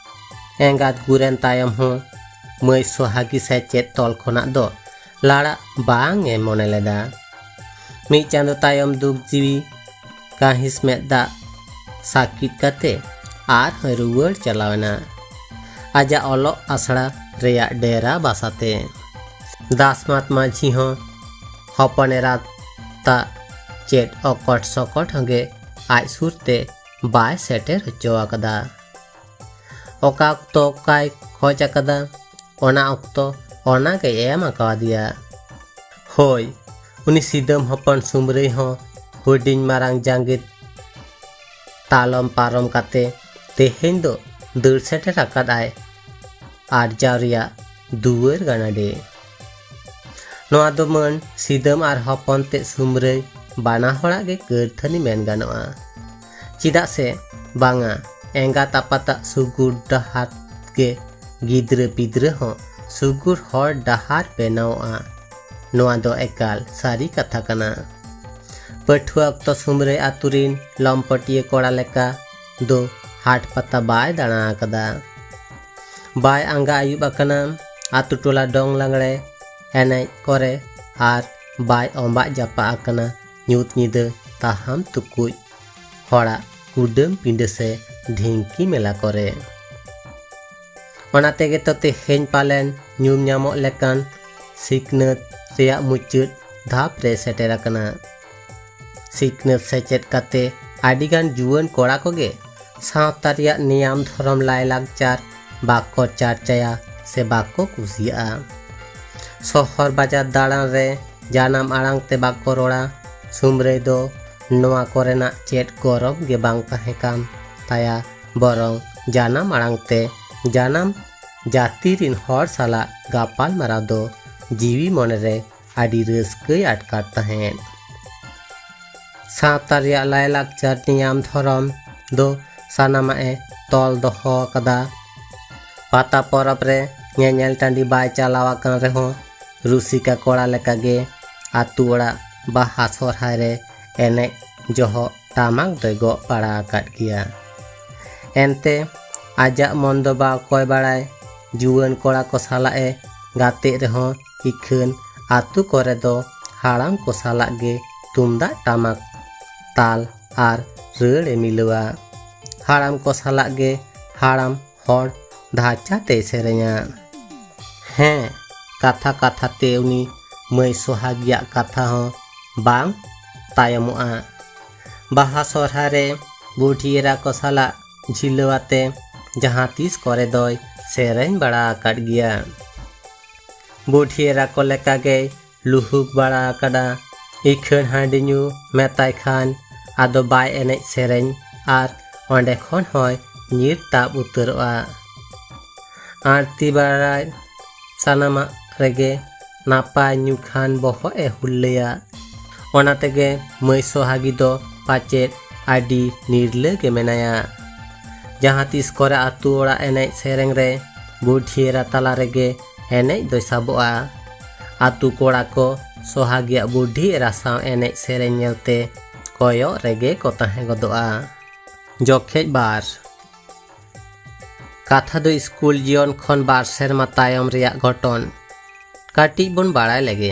ᱮᱸᱜᱟᱛ ᱜᱩᱨᱮᱱ ᱛᱟᱭᱚᱢ ᱦᱚᱸ ᱢᱟᱹᱭ ᱥᱚᱦᱟᱜᱤ ᱥᱮᱪᱮᱫ ᱛᱚᱞ ᱠᱷᱚᱱᱟᱜ ᱫᱚ ᱞᱟᱲᱟᱜ ᱵᱟᱝ ᱮ ᱢᱚᱱᱮ ᱞᱮᱫᱟ᱾ ᱢᱤᱫ ᱪᱟᱸᱫᱚ ᱛᱟᱭᱚᱢ ᱫᱩᱠ ᱡᱤᱣᱤ ᱠᱟᱹᱦᱤᱥ ᱢᱮᱫ ᱫᱟᱜ ᱥᱟᱹᱠᱤᱛ ᱠᱟᱛᱮ ᱟᱨᱦᱚᱸᱭ ᱨᱩᱣᱟᱹᱲ ᱪᱟᱞᱟᱣ ᱮᱱᱟ ᱟᱡᱟᱜ ᱚᱞᱚᱜ ᱟᱥᱲᱟ ᱨᱮᱭᱟᱜ ᱰᱮᱨᱟ ᱵᱟᱥᱟᱛᱮ᱾ ᱫᱟᱥᱢᱟᱛ ᱢᱟᱹᱡᱷᱤ ᱦᱚᱸ ᱦᱚᱯᱚᱱ ᱮᱨᱟ ᱛᱟᱜ ᱪᱮᱫ ᱚᱠᱚᱴ ᱥᱚᱠᱚᱴ ᱦᱚᱸᱜᱮ ᱟᱡ ᱥᱩᱨ ᱛᱮ ᱵᱟᱭ ᱥᱮᱴᱮᱨ ᱦᱚᱪᱚ ᱟᱠᱟᱫᱟ᱾ ᱚᱠᱟ ᱚᱠᱛᱚ ᱚᱠᱟᱭ ᱠᱷᱚᱡ ᱟᱠᱟᱫᱟ, ᱚᱱᱟ ᱚᱠᱛᱚ ᱚᱱᱟ ᱜᱮᱭ ᱮᱢ ᱟᱠᱟᱣᱟᱫᱮᱭᱟ᱾ ᱦᱳᱭ, ᱩᱱᱤ ᱥᱤᱫᱟᱹᱢ ᱦᱚᱯᱚᱱ ᱥᱩᱢᱨᱟᱹᱭ ᱦᱚᱸ ᱦᱩᱰᱤᱧ ᱢᱟᱨᱟᱝ ᱡᱟᱸᱜᱮ ᱛᱟᱞᱚᱢ ᱯᱟᱨᱚᱢ ᱠᱟᱛᱮ ᱛᱮᱦᱮᱧ ᱫᱚ ᱫᱟᱹᱲ ᱥᱮᱴᱮᱨ ᱟᱠᱟᱫᱟᱭ ᱟᱨᱡᱟᱣ ᱨᱮᱭᱟᱜ ᱫᱩᱣᱟᱹᱨ ᱜᱟᱱᱟᱰᱮ᱾ ᱱᱚᱣᱟ ᱫᱚ ᱢᱟᱹᱱ ᱥᱤᱫᱟᱹᱢ ᱟᱨ ᱦᱚᱯᱚᱱ ᱛᱮᱫ ᱥᱩᱢᱨᱟᱹᱭ ᱵᱟᱱᱟ ᱦᱚᱲᱟᱜ ᱜᱮ ᱠᱟᱹᱨᱛᱷᱟᱹᱱᱤ ᱢᱮᱱ ᱜᱟᱱᱚᱜᱼᱟ᱾ ᱪᱮᱫᱟᱜ ᱥᱮ ᱵᱟᱝᱟ, ᱮᱸᱜᱟᱛ ᱟᱯᱟᱛᱟᱜ ᱥᱩᱜᱩᱲ ᱰᱟᱦᱟᱨ ᱜᱮ ᱜᱤᱫᱽᱨᱟᱹ ᱯᱤᱫᱽᱨᱟᱹ ᱦᱚᱸ ᱥᱩᱜᱩᱲ ᱦᱚᱨ ᱰᱟᱦᱟᱨ ᱵᱮᱱᱟᱣᱚᱜᱼᱟ᱾ ᱱᱚᱣᱟ ᱫᱚ ᱮᱠᱟᱞ ᱥᱟᱹᱨᱤ ᱠᱟᱛᱷᱟ ᱠᱟᱱᱟ᱾ ᱯᱟᱹᱴᱷᱩᱣᱟᱹ ᱚᱠᱛᱚ ᱥᱩᱢᱨᱟᱹᱭ ᱟᱛᱳ ᱨᱤᱱ ᱞᱚᱢᱯᱚᱴᱤᱭᱟᱹ ᱠᱚᱲᱟ ᱞᱮᱠᱟ ᱫᱚ ᱦᱟᱴ ᱯᱟᱛᱟ ᱵᱟᱭ ᱫᱟᱬᱟ ᱟᱠᱟᱫᱟ᱾ ᱵᱟᱭ ᱟᱸᱜᱟ ᱟᱹᱭᱩᱵ ᱟᱠᱟᱱᱟ ᱟᱛᱳ ᱴᱚᱞᱟ ᱰᱚᱝ ᱞᱟᱜᱽᱲᱮ ᱮᱱᱮᱡ ᱠᱚᱨᱮ, ᱟᱨ ᱵᱟᱭ ᱚᱢᱵᱟᱜ ᱡᱟᱯᱟᱜ ᱟᱠᱟᱱᱟ ᱧᱩᱛ ᱧᱤᱫᱟᱹ ᱛᱟᱦᱟᱢ ᱛᱩᱠᱩᱡ ᱦᱚᱲᱟᱜ ᱠᱩᱰᱟᱹᱢ ᱯᱤᱸᱰᱟᱹ ᱥᱮ ᱰᱷᱤᱝᱠᱤ ᱢᱮᱞᱟ ᱠᱚᱨᱮ᱾ ᱚᱱᱟ ᱛᱮᱜᱮ ᱛᱚ ᱛᱮᱦᱮᱧ ᱯᱟᱞᱮᱱ ᱧᱩᱢ ᱧᱟᱢᱚᱜ ᱞᱮᱠᱟᱱ ᱥᱤᱠᱷᱱᱟᱹᱛ ᱨᱮᱭᱟᱜ ᱢᱩᱪᱟᱹᱫ ᱫᱷᱟᱯ ᱨᱮ ᱥᱮᱴᱮᱨ ᱟᱠᱟᱱᱟ᱾ ᱥᱤᱠᱷᱱᱟᱹᱛ ᱥᱮᱪᱮᱫ ᱠᱟᱛᱮ ᱟᱹᱰᱤᱜᱟᱱ ᱡᱩᱣᱟᱹᱱ ᱠᱚᱲᱟ ᱠᱚᱜᱮ ᱥᱟᱶᱛᱟ ᱨᱮᱭᱟᱜ ᱱᱮᱭᱟᱢ ᱫᱷᱚᱨᱚᱢ ᱞᱟᱭᱼᱞᱟᱠᱪᱟᱨ ᱵᱟᱠᱚ ᱪᱟᱨᱪᱟᱭᱟ ᱥᱮ ᱵᱟᱠᱚ ᱠᱩᱥᱤᱭᱟᱜᱼᱟ᱾ ᱥᱚᱦᱚᱨ ᱵᱟᱡᱟᱨ ᱫᱟᱬᱟᱱ ᱨᱮ ᱡᱟᱱᱟᱢ ᱟᱲᱟᱝ ᱛᱮ ᱵᱟᱠᱚ ᱨᱚᱲᱟ᱾ ᱥᱩᱢᱨᱟᱹᱭ ᱫᱚ ᱱᱚᱣᱟ ᱠᱚᱨᱮᱱᱟᱜ ᱪᱮᱫ ᱜᱚᱨᱚᱵᱽ ᱜᱮ ᱵᱟᱝ ᱛᱟᱦᱮᱸ ᱠᱟᱱ ᱛᱟᱭᱟ, ᱵᱚᱨᱚᱝ ᱡᱟᱱᱟᱢ ᱟᱲᱟᱝ ᱛᱮ ᱡᱟᱱᱟᱢ ᱡᱟᱹᱛᱤ ᱨᱤᱱ ᱦᱚᱲ ᱥᱟᱞᱟᱜ ᱜᱟᱯᱟᱞ ᱢᱟᱨᱟᱣ ᱫᱚ ᱡᱤᱣᱤ ᱢᱚᱱᱮ ᱨᱮ ᱟᱹᱰᱤ ᱨᱟᱹᱥᱠᱟᱹᱭ ᱟᱴᱠᱟᱨ ᱛᱟᱦᱮᱸᱫ᱾ ᱥᱟᱶᱛᱟ ᱨᱮᱭᱟᱜ ᱞᱟᱭᱼᱞᱟᱠᱪᱟᱨ, ᱱᱮᱭᱟᱢ ᱫᱷᱚᱨᱚᱢ ᱫᱚ ᱥᱟᱱᱟᱢᱟᱜ ᱮ ᱛᱚᱞ ᱫᱚᱦᱚ ᱟᱠᱟᱫᱟ᱾ ᱯᱟᱛᱟ ᱯᱚᱨᱚᱵᱽ ᱨᱮ ᱧᱮᱧᱮᱞ ᱴᱟᱺᱰᱤ ᱵᱟᱭ ᱪᱟᱞᱟᱣ ᱟᱠᱟᱱ ᱨᱮᱦᱚᱸ, ᱨᱩᱥᱤᱠᱟ ᱠᱚᱲᱟ ᱞᱮᱠᱟᱜᱮ ᱟᱛᱳ ᱚᱲᱟᱜ ᱵᱟᱦᱟ ᱥᱚᱨᱦᱟᱭ ᱨᱮ ᱮᱱᱮᱡ ᱡᱚᱦᱚᱜ ᱴᱟᱢᱟᱠ ᱫᱚᱭ ᱜᱚᱜ ᱵᱟᱲᱟ ᱟᱠᱟᱫ ᱜᱮᱭᱟ᱾ ᱮᱱᱛᱮ ᱟᱡᱟᱜ ᱢᱚᱱ ᱫᱚ ᱵᱟᱭ ᱠᱚᱭ ᱵᱟᱲᱟᱭ, ᱡᱩᱣᱟᱹᱱ ᱠᱚᱲᱟ ᱠᱚ ᱥᱟᱞᱟᱜ ᱮ ᱜᱟᱛᱮᱜ ᱨᱮᱦᱚᱸ ᱤᱠᱷᱟᱹᱱ ᱟᱛᱳ ᱠᱚᱨᱮ ᱫᱚ ᱦᱟᱲᱟᱢ ᱠᱚ ᱥᱟᱞᱟᱜ ᱜᱮ ᱛᱩᱢᱫᱟᱜ ᱴᱟᱢᱟᱠ ᱛᱟᱞ ᱟᱨ ᱨᱟᱹᱲ ᱮ ᱢᱤᱞᱟᱹᱣᱟ᱾ ᱦᱟᱲᱟᱢ ᱠᱚ ᱥᱟᱞᱟᱜ ᱜᱮ ᱦᱟᱲᱟᱢ ᱦᱚᱲ ᱫᱷᱟᱪᱟ ᱛᱮᱭ ᱥᱮᱨᱮᱧᱟ᱾ ᱦᱮᱸ, ᱠᱟᱛᱷᱟ ᱠᱟᱛᱷᱟ ᱛᱮ ᱩᱱᱤ ᱢᱟᱹᱭ ᱥᱚᱦᱟᱜᱤᱭᱟᱜ ᱠᱟᱛᱷᱟ ᱦᱚᱸ ᱵᱟᱝ ᱛᱟᱭᱚᱢᱚᱜᱼᱟ᱾ ᱵᱟᱦᱟ ᱥᱚᱨᱦᱟᱭ ᱨᱮ ᱵᱩᱰᱷᱤ ᱮᱨᱟ ᱠᱚ ᱥᱟᱞᱟᱜ ᱡᱷᱤᱞᱟᱹᱣ ᱟᱛᱮ ᱡᱟᱦᱟᱸ ᱛᱤᱥ ᱠᱚᱨᱮ ᱫᱚᱭ ᱥᱮᱨᱮᱧ ᱵᱟᱲᱟ ᱟᱠᱟᱫ ᱜᱮᱭᱟ᱾ ᱵᱩᱰᱷᱤ ᱮᱨᱟ ᱠᱚ ᱞᱮᱠᱟᱜᱮᱭ ᱞᱩᱦᱩᱠ ᱵᱟᱲᱟ ᱟᱠᱟᱫᱟ᱾ ᱤᱠᱷᱟᱹᱱ ᱦᱟᱺᱰᱤ ᱧᱩ ᱢᱮᱛᱟᱭ ᱠᱷᱟᱱ ᱟᱫᱚ ᱵᱟᱭ ᱮᱱᱮᱡ ᱥᱮᱨᱮᱧ ᱟᱨ ᱚᱸᱰᱮ ᱠᱷᱚᱱ ᱦᱚᱸᱭ ᱧᱤᱨ ᱛᱟᱵ ᱩᱛᱟᱹᱨᱚᱜᱼᱟ᱾ ᱟᱹᱲᱛᱤ ᱵᱟᱲᱟᱭ ᱥᱟᱱᱟᱢᱟᱜ ᱨᱮᱜᱮ ᱱᱟᱯᱟᱭ ᱧᱩ ᱠᱷᱟᱱ ᱵᱚᱦᱚᱜ ᱮ ᱦᱩᱞᱞᱟᱹᱭᱟ᱾ ᱚᱱᱟ ᱛᱮᱜᱮ ᱢᱟᱹᱭ ᱥᱚᱦᱟᱜᱤ ᱫᱚ ᱯᱟᱪᱮᱫ ᱟᱹᱰᱤ ᱱᱤᱨᱞᱟᱹ ᱜᱮ ᱢᱮᱱᱟᱭᱟ᱾ ᱡᱟᱦᱟᱸ ᱛᱤᱥ ᱠᱚᱨᱮ ᱟᱹᱛᱩ ᱚᱲᱟᱜ ᱮᱱᱮᱡ ᱥᱮᱨᱮᱧ ᱨᱮ ᱵᱩᱰᱷᱤ ᱮᱨᱟ ᱛᱟᱞᱟ ᱨᱮᱜᱮ ᱮᱱᱮᱡ ᱫᱚᱭ ᱥᱟᱵᱚᱜᱼᱟ᱾ ᱟᱹᱛᱩ ᱠᱚᱲᱟ ᱠᱚ ᱥᱚᱦᱟᱜᱤᱭᱟᱜ ᱵᱩᱰᱷᱤ ᱮᱨᱟ ᱥᱟᱶ ᱮᱱᱮᱡ ᱥᱮᱨᱮᱧ ᱧᱮᱞᱛᱮ ᱠᱚᱭᱚᱜ ᱨᱮᱜᱮ ᱠᱚ ᱛᱟᱦᱮᱸ ᱜᱚᱫᱚᱜᱼᱟ᱾ ᱡᱚᱠᱷᱮᱡ ᱵᱟᱨ᱾ ᱠᱟᱛᱷᱟ ᱫᱚ ᱥᱠᱩᱞ ᱡᱤᱭᱚᱱ ᱠᱷᱚᱱ ᱵᱟᱨ ᱥᱮᱨᱢᱟ ᱛᱟᱭᱚᱢ ᱨᱮᱭᱟᱜ ᱜᱷᱚᱴᱚᱱ᱾ ᱠᱟᱹᱴᱤᱡ ᱵᱚᱱ ᱵᱟᱲᱟᱭ ᱞᱮᱜᱮ᱾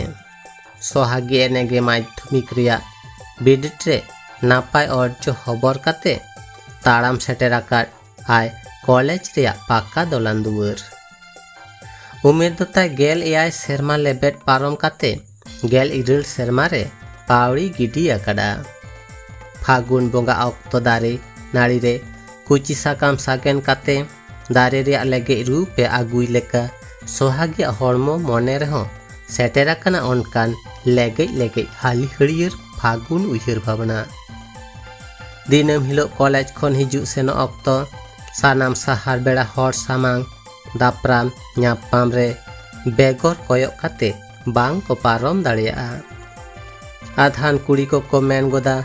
ᱥᱚᱦᱟᱜᱤ ᱮᱱᱮ ᱜᱮ ᱢᱟᱫᱽᱫᱷᱚᱢᱤᱠ ᱨᱮᱭᱟᱜ ᱵᱤᱱᱤᱰ ᱨᱮ ᱱᱟᱯᱟᱭ ᱚᱨᱡᱚ ᱦᱚᱵᱚᱨ ᱠᱟᱛᱮ ᱛᱟᱲᱟᱢ ᱥᱮᱴᱮᱨ ᱟᱠᱟᱫ ᱟᱭ ᱠᱚᱞᱮᱡᱽ ᱨᱮᱭᱟᱜ ᱯᱟᱠᱟ ᱫᱚᱞᱟᱱ ᱫᱩᱣᱟᱹᱨ᱾ ᱩᱢᱮᱨ ᱫᱚ ᱛᱟᱭ ᱜᱮᱞ ᱮᱭᱟᱭ ᱥᱮᱨᱢᱟ ᱞᱮᱵᱮᱫ ᱯᱟᱨᱚᱢ ᱠᱟᱛᱮ ᱜᱮᱞ ᱤᱨᱟᱹᱞ ᱥᱮᱨᱢᱟ ᱨᱮ ᱯᱟᱹᱣᱲᱤ ᱜᱤᱰᱤ ᱟᱠᱟᱫᱟ᱾ ᱯᱷᱟᱹᱜᱩᱱ ᱵᱚᱸᱜᱟ ᱚᱠᱛᱚ ᱫᱟᱨᱮ ᱱᱟᱹᱲᱤ ᱨᱮ ᱠᱩᱪᱤ ᱥᱟᱠᱟᱢ ᱥᱟᱜᱮᱱ ᱠᱟᱛᱮ ᱫᱟᱨᱮ ᱨᱮᱭᱟᱜ ᱞᱮᱜᱮᱡ ᱨᱩᱯ ᱮ ᱟᱹᱜᱩᱭ ᱞᱮᱠᱟ ᱥᱚᱦᱟᱜᱤᱭᱟᱜ ᱦᱚᱲᱢᱚ ᱢᱚᱱᱮ ᱨᱮᱦᱚᱸ ᱥᱮᱴᱮᱨ ᱟᱠᱟᱱᱟ ᱚᱱᱠᱟᱱ ᱞᱮᱜᱮᱡ ᱞᱮᱜᱮᱡ ᱦᱟᱹᱞᱤ ᱦᱟᱹᱲᱭᱟᱹᱨ ᱯᱷᱟᱹᱜᱩᱱ ᱩᱭᱦᱟᱹᱨ ᱵᱷᱟᱵᱽᱱᱟ᱾ ᱫᱤᱱᱟᱹᱢ ᱦᱤᱞᱳᱜ ᱠᱚᱞᱮᱡᱽ ᱠᱷᱚᱱ ᱦᱤᱡᱩᱜ ᱥᱮᱱᱚᱜ ᱚᱠᱛᱚ ᱥᱟᱱᱟᱢ ᱥᱟᱦᱟᱨ ᱵᱮᱲᱟ ᱦᱚᱲ ᱥᱟᱢᱟᱝ ᱫᱟᱯᱨᱟᱢ ᱧᱟᱯᱟᱢ ᱨᱮ ᱵᱮᱜᱚᱨ ᱠᱚᱭᱚᱜ ᱠᱟᱛᱮ ᱵᱟᱝ ᱠᱚ ᱯᱟᱨᱚᱢ ᱫᱟᱲᱮᱭᱟᱜᱼᱟ᱾ ᱟᱫᱷᱟᱱ ᱠᱩᱲᱤ ᱠᱚᱠᱚ ᱢᱮᱱ ᱜᱚᱫᱟ,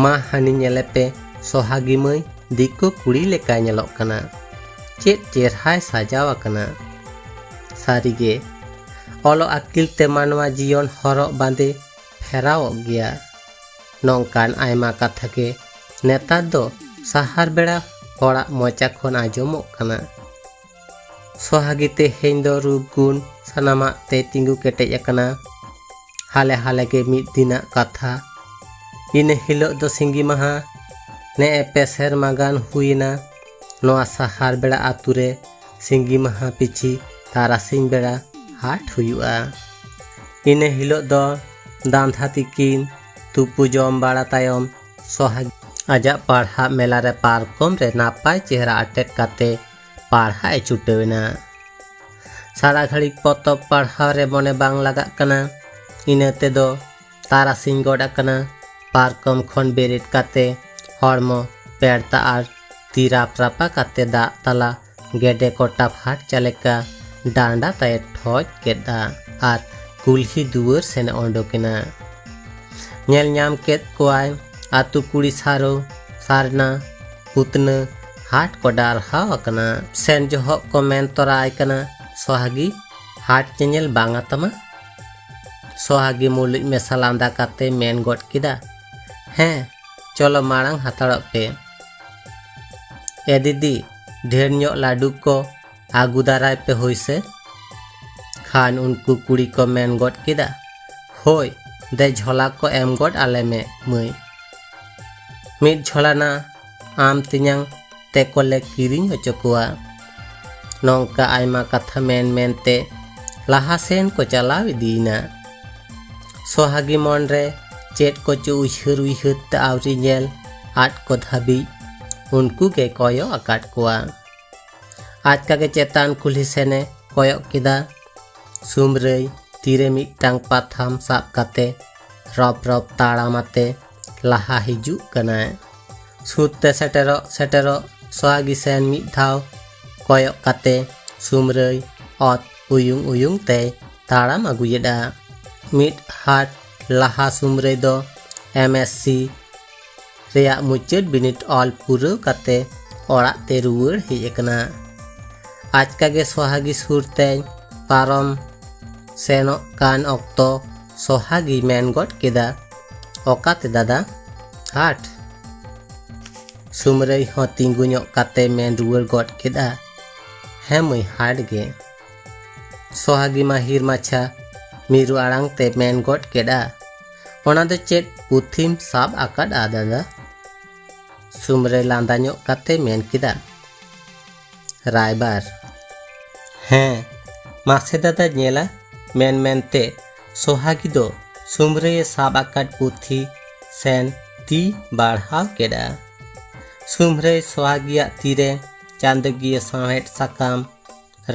"ᱢᱟ ᱦᱟᱹᱱᱤ ᱧᱮᱞᱮ ᱯᱮ, ᱥᱚᱦᱟᱜᱤ ᱢᱟᱹᱭ ᱫᱤᱠᱩ ᱠᱩᱲᱤ ᱞᱮᱠᱟᱭ ᱧᱮᱞᱚᱜ ᱠᱟᱱᱟ᱾" ᱪᱮᱫ ᱪᱮᱨᱦᱟᱭ ᱥᱟᱡᱟᱣ ᱟᱠᱟᱱᱟ᱾ ᱥᱟᱹᱨᱤᱜᱮ, ᱚᱞᱚᱜ ᱟᱹᱠᱤᱞ ᱛᱮ ᱢᱟᱱᱣᱟ ᱡᱤᱭᱚᱱ ᱦᱚᱨᱚᱜ ᱵᱟᱸᱫᱮ ᱯᱷᱮᱨᱟᱣᱚᱜ ᱜᱮᱭᱟ᱾ ᱱᱚᱝᱠᱟᱱ ᱟᱭᱢᱟ ᱠᱟᱛᱷᱟ ᱜᱮ ᱱᱮᱛᱟᱨ ᱫᱚ ᱥᱟᱦᱟᱨ ᱵᱮᱲᱟ ᱦᱚᱲᱟᱜ ᱢᱚᱪᱟ ᱠᱷᱚᱱ ᱟᱸᱡᱚᱢᱚᱜ ᱠᱟᱱᱟ᱾ ᱥᱚᱦᱟᱜᱤ ᱛᱮᱦᱮᱧ ᱫᱚ ᱨᱩᱯ ᱜᱩᱱ ᱥᱟᱱᱟᱢᱟᱜ ᱛᱮ ᱛᱤᱸᱜᱩ ᱠᱮᱴᱮᱡ ᱟᱠᱟᱱᱟ᱾ ᱦᱟᱞᱮ ᱦᱟᱞᱮ ᱜᱮ ᱢᱤᱫ ᱫᱤᱱᱟᱜ ᱠᱟᱛᱷᱟ᱾ ᱤᱱᱟᱹ ᱦᱤᱞᱳᱜ ᱫᱚ ᱥᱤᱸᱜᱤ ᱢᱟᱦᱟ᱾ ᱱᱮᱜᱼᱮ ᱯᱮ ᱥᱮᱨᱢᱟ ᱜᱟᱱ ᱦᱩᱭᱮᱱᱟ ᱱᱚᱣᱟ ᱥᱟᱦᱟᱨ ᱵᱮᱲᱟ ᱟᱛᱳ ᱨᱮ ᱥᱤᱸᱜᱤ ᱢᱟᱦᱟ ᱯᱤᱪᱷᱤ ᱛᱟᱨᱟᱥᱤᱧ ᱵᱮᱲᱟ ᱦᱟᱴ ᱦᱩᱭᱩᱜᱼᱟ᱾ ᱤᱱᱟᱹ ᱦᱤᱞᱳᱜ ᱫᱚ ᱫᱟᱸᱫᱷᱟ ᱛᱤᱠᱤᱱ ᱛᱩᱯᱩ ᱡᱚᱢ ᱵᱟᱲᱟ ᱛᱟᱭᱚᱢ ᱥᱚᱦᱟᱜᱤ ᱟᱡᱟᱜ ᱯᱟᱲᱦᱟᱜ ᱢᱮᱞᱟ ᱨᱮ ᱯᱟᱨᱠᱚᱢ ᱨᱮ ᱱᱟᱯᱟᱭ ᱪᱮᱦᱨᱟ ᱟᱴᱮᱫ ᱠᱟᱛᱮ ᱯᱟᱲᱦᱟᱜ ᱮ ᱪᱷᱩᱴᱟᱹᱣ ᱮᱱᱟ᱾ ᱥᱟᱨᱟ ᱜᱷᱟᱹᱲᱤᱡ ᱯᱚᱛᱚᱵ ᱯᱟᱲᱦᱟᱣ ᱨᱮ ᱢᱚᱱᱮ ᱵᱟᱝ ᱞᱟᱜᱟᱜ ᱠᱟᱱᱟ᱾ ᱤᱱᱟᱹ ᱛᱮᱫᱚ ᱛᱟᱨᱟᱥᱤᱧ ᱜᱚᱫ ᱟᱠᱟᱱᱟ᱾ ᱯᱟᱨᱠᱚᱢ ᱠᱷᱚᱱ ᱵᱮᱨᱮᱫ ᱠᱟᱛᱮ ᱦᱚᱲᱢᱚ ᱯᱮᱲᱛᱟ ᱟᱨ ᱛᱤ ᱨᱟᱯ ᱨᱟᱯᱟ ᱠᱟᱛᱮ ᱫᱟᱜ ᱛᱟᱞᱟ ᱜᱮᱰᱮ ᱠᱚᱴᱟ ᱯᱷᱟᱨᱪᱟ ᱞᱮᱠᱟ ᱰᱟᱸᱰᱟ ᱛᱟᱭ ᱴᱷᱚᱡ ᱠᱮᱫᱼᱟ ᱟᱨ ᱠᱩᱞᱦᱤ ᱫᱩᱣᱟᱹᱨ ᱥᱮᱱ ᱮ ᱚᱰᱚᱠ ᱮᱱᱟ᱾ ᱧᱮᱞ ᱧᱟᱢ ᱠᱮᱫ ᱠᱚᱣᱟᱭ ᱟᱛᱳ ᱠᱩᱲᱤ ᱥᱟᱨᱚ, ᱥᱟᱨᱱᱟ, ᱯᱩᱛᱱᱟᱹ ᱦᱟᱴ ᱠᱚ ᱰᱟᱨᱦᱟᱣ ᱟᱠᱟᱱᱟ᱾ ᱥᱮᱱ ᱡᱚᱦᱚᱜ ᱠᱚ ᱢᱮᱱ ᱛᱚᱨᱟ ᱟᱭ ᱠᱟᱱᱟ, "ᱥᱚᱦᱟᱜᱤ, ᱦᱟᱴ ᱧᱮᱧᱮᱞ ᱵᱟᱝ ᱟᱛᱟᱢᱟ?" ᱥᱚᱦᱟᱜᱤ ᱢᱩᱞᱩᱡ ᱢᱮᱥᱟ ᱞᱟᱸᱫᱟ ᱠᱟᱛᱮ ᱢᱮᱱ ᱜᱚᱫ ᱠᱮᱫᱟ, "ᱦᱮᱸ, ᱪᱚᱞᱚ ᱢᱟᱲᱟᱝ ᱦᱟᱛᱟᱲᱚᱜ ᱯᱮ᱾ ᱮ ᱫᱤᱫᱤ, ᱰᱷᱮᱨ ᱧᱚᱜ ᱞᱟᱹᱰᱩ ᱠᱚ ᱟᱹᱜᱩ ᱫᱟᱨᱟᱭ ᱯᱮ ᱦᱳᱭ ᱥᱮ?" ᱠᱷᱟᱱ ᱩᱱᱠᱩ ᱠᱩᱲᱤ ᱠᱚ ᱢᱮᱱ ᱜᱚᱫ ᱠᱮᱫᱟ, "ᱦᱳᱭ, ᱫᱮ ᱡᱷᱚᱞᱟ ᱠᱚ ᱮᱢ ᱜᱚᱫ ᱟᱞᱮ ᱢᱮ ᱢᱟᱹᱭ᱾ ᱢᱤᱫ ᱡᱷᱚᱞᱟ ᱱᱟ ᱟᱢ ᱛᱮᱧᱟᱝ ᱛᱮᱠᱚ ᱞᱮ ᱠᱤᱨᱤᱧ ᱦᱚᱪᱚ ᱠᱚᱣᱟ᱾" ᱱᱚᱝᱠᱟ ᱟᱭᱢᱟ ᱠᱟᱛᱷᱟ ᱢᱮᱱ ᱢᱮᱱᱛᱮ ᱞᱟᱦᱟ ᱥᱮᱱ ᱠᱚ ᱪᱟᱞᱟᱣ ᱤᱫᱤᱭᱮᱱᱟ᱾ ᱥᱚᱦᱟᱜᱤ ᱢᱚᱱ ᱨᱮ ᱪᱮᱫ ᱠᱚᱪᱚ ᱩᱭᱦᱟᱹᱨ ᱩᱭᱦᱟᱹᱨ ᱛᱮ ᱟᱹᱣᱨᱤ ᱧᱮᱞ ᱟᱫ ᱠᱚ ᱫᱷᱟᱹᱵᱤᱡ ᱩᱱᱠᱩ ᱜᱮ ᱠᱚᱭᱚᱜ ᱟᱠᱟᱫ ᱠᱚᱣᱟ᱾ ᱟᱪᱠᱟ ᱜᱮ ᱪᱮᱛᱟᱱ ᱠᱩᱞᱦᱤ ᱥᱮᱱᱮ ᱠᱚᱭᱚᱜ ᱠᱮᱫᱟ᱾ ᱥᱩᱢᱨᱟᱹᱭ ᱛᱤᱨᱮ ᱢᱤᱫᱴᱟᱝ ᱯᱟᱛᱷᱟᱢ ᱥᱟᱵ ᱠᱟᱛᱮ ᱨᱚᱯ ᱨᱚᱯ ᱛᱟᱲᱟᱢ ᱟᱛᱮ ᱞᱟᱦᱟ ᱦᱤᱡᱩᱜ ᱠᱟᱱᱟᱭ᱾ ᱥᱩᱨ ᱛᱮ ᱥᱮᱴᱮᱨᱚᱜ ᱥᱮᱴᱮᱨᱚᱜ ᱥᱚᱦᱟᱜᱤ ᱥᱮᱱ ᱢᱤᱫ ᱫᱷᱟᱣ ᱠᱚᱭᱚᱜ ᱠᱟᱛᱮ ᱥᱩᱢᱨᱟᱹᱭ ᱚᱛ ᱩᱭᱩᱝ ᱩᱭᱩᱝ ᱛᱮᱭ ᱛᱟᱲᱟᱢ ᱟᱹᱜᱩᱭᱮᱫᱼᱟ᱾ ᱢᱤᱫ ᱦᱟᱴ ᱞᱟᱦᱟ ᱥᱩᱢᱨᱟᱹᱭ ᱫᱚ ᱮᱢ ᱮᱥ ᱥᱤ ᱨᱮᱭᱟᱜ ᱢᱩᱪᱟᱹᱫ ᱵᱤᱱᱤᱰ ᱚᱞ ᱯᱩᱨᱟᱹᱣ ᱠᱟᱛᱮ ᱚᱲᱟᱜ ᱛᱮ ᱨᱩᱣᱟᱹᱲ ᱦᱮᱡ ᱟᱠᱟᱱᱟ᱾ ᱟᱪᱠᱟ ᱜᱮ ᱥᱚᱦᱟᱜᱤ ᱥᱩᱨ ᱛᱮᱧ ᱯᱟᱨᱚᱢ ᱥᱮᱱᱚᱜ ᱠᱟᱱ ᱚᱠᱛᱚ ᱥᱚᱦᱟᱜᱤ ᱢᱮᱱ ᱜᱚᱫ ᱠᱮᱫᱟ, "ᱚᱠᱟᱛᱮ ᱫᱟᱫᱟ?" "ᱦᱟᱴ!" ᱥᱩᱢᱨᱟᱹᱭ ᱦᱚᱸ ᱛᱤᱸᱜᱩ ᱧᱚᱜ ᱠᱟᱛᱮ ᱢᱮᱱ ᱨᱩᱣᱟᱹᱲ ᱜᱚᱫ ᱠᱮᱫᱟ, "ᱦᱮᱸ ᱢᱟᱹᱭ, ᱦᱟᱴ ᱜᱮ᱾" ᱥᱚᱦᱟᱜᱤ ᱢᱟᱹᱦᱤᱨ ᱢᱟᱪᱷᱟ ᱢᱤᱨᱩ ᱟᱲᱟᱝ ᱛᱮ ᱢᱮᱱ ᱜᱚᱫ ᱠᱮᱫᱟ, "ᱚᱱᱟ ᱫᱚ ᱪᱮᱫ ᱯᱩᱛᱷᱤᱢ ᱥᱟᱵ ᱟᱠᱟᱫᱼᱟ ᱫᱟᱫᱟ?" ᱥᱩᱢᱨᱟᱹᱭ ᱞᱟᱸᱫᱟ ᱧᱚᱜ ᱠᱟᱛᱮ ᱢᱮᱱ ᱠᱮᱫᱟ, "ᱨᱟᱭᱵᱟᱨ?" "ᱦᱮᱸ, ᱢᱟᱥᱮ ᱫᱟᱫᱟ ᱧᱮᱞᱟ," ᱢᱮᱱ ᱢᱮᱱᱛᱮ ᱥᱚᱦᱟᱜᱤ ᱫᱚ ᱥᱩᱢᱨᱟᱹᱭᱮ ᱥᱟᱵ ᱟᱠᱟᱫ ᱯᱩᱛᱷᱤ ᱥᱮᱱ ᱛᱤ ᱵᱟᱲᱦᱟᱣ ᱠᱮᱫᱟ᱾ ᱥᱩᱢᱨᱟᱹᱭ ᱥᱚᱦᱟᱜᱤᱭᱟᱜ ᱛᱤᱨᱮ ᱪᱟᱸᱫᱚᱠᱤᱭᱟᱹ ᱥᱟᱶᱦᱮᱫ ᱥᱟᱠᱟᱢ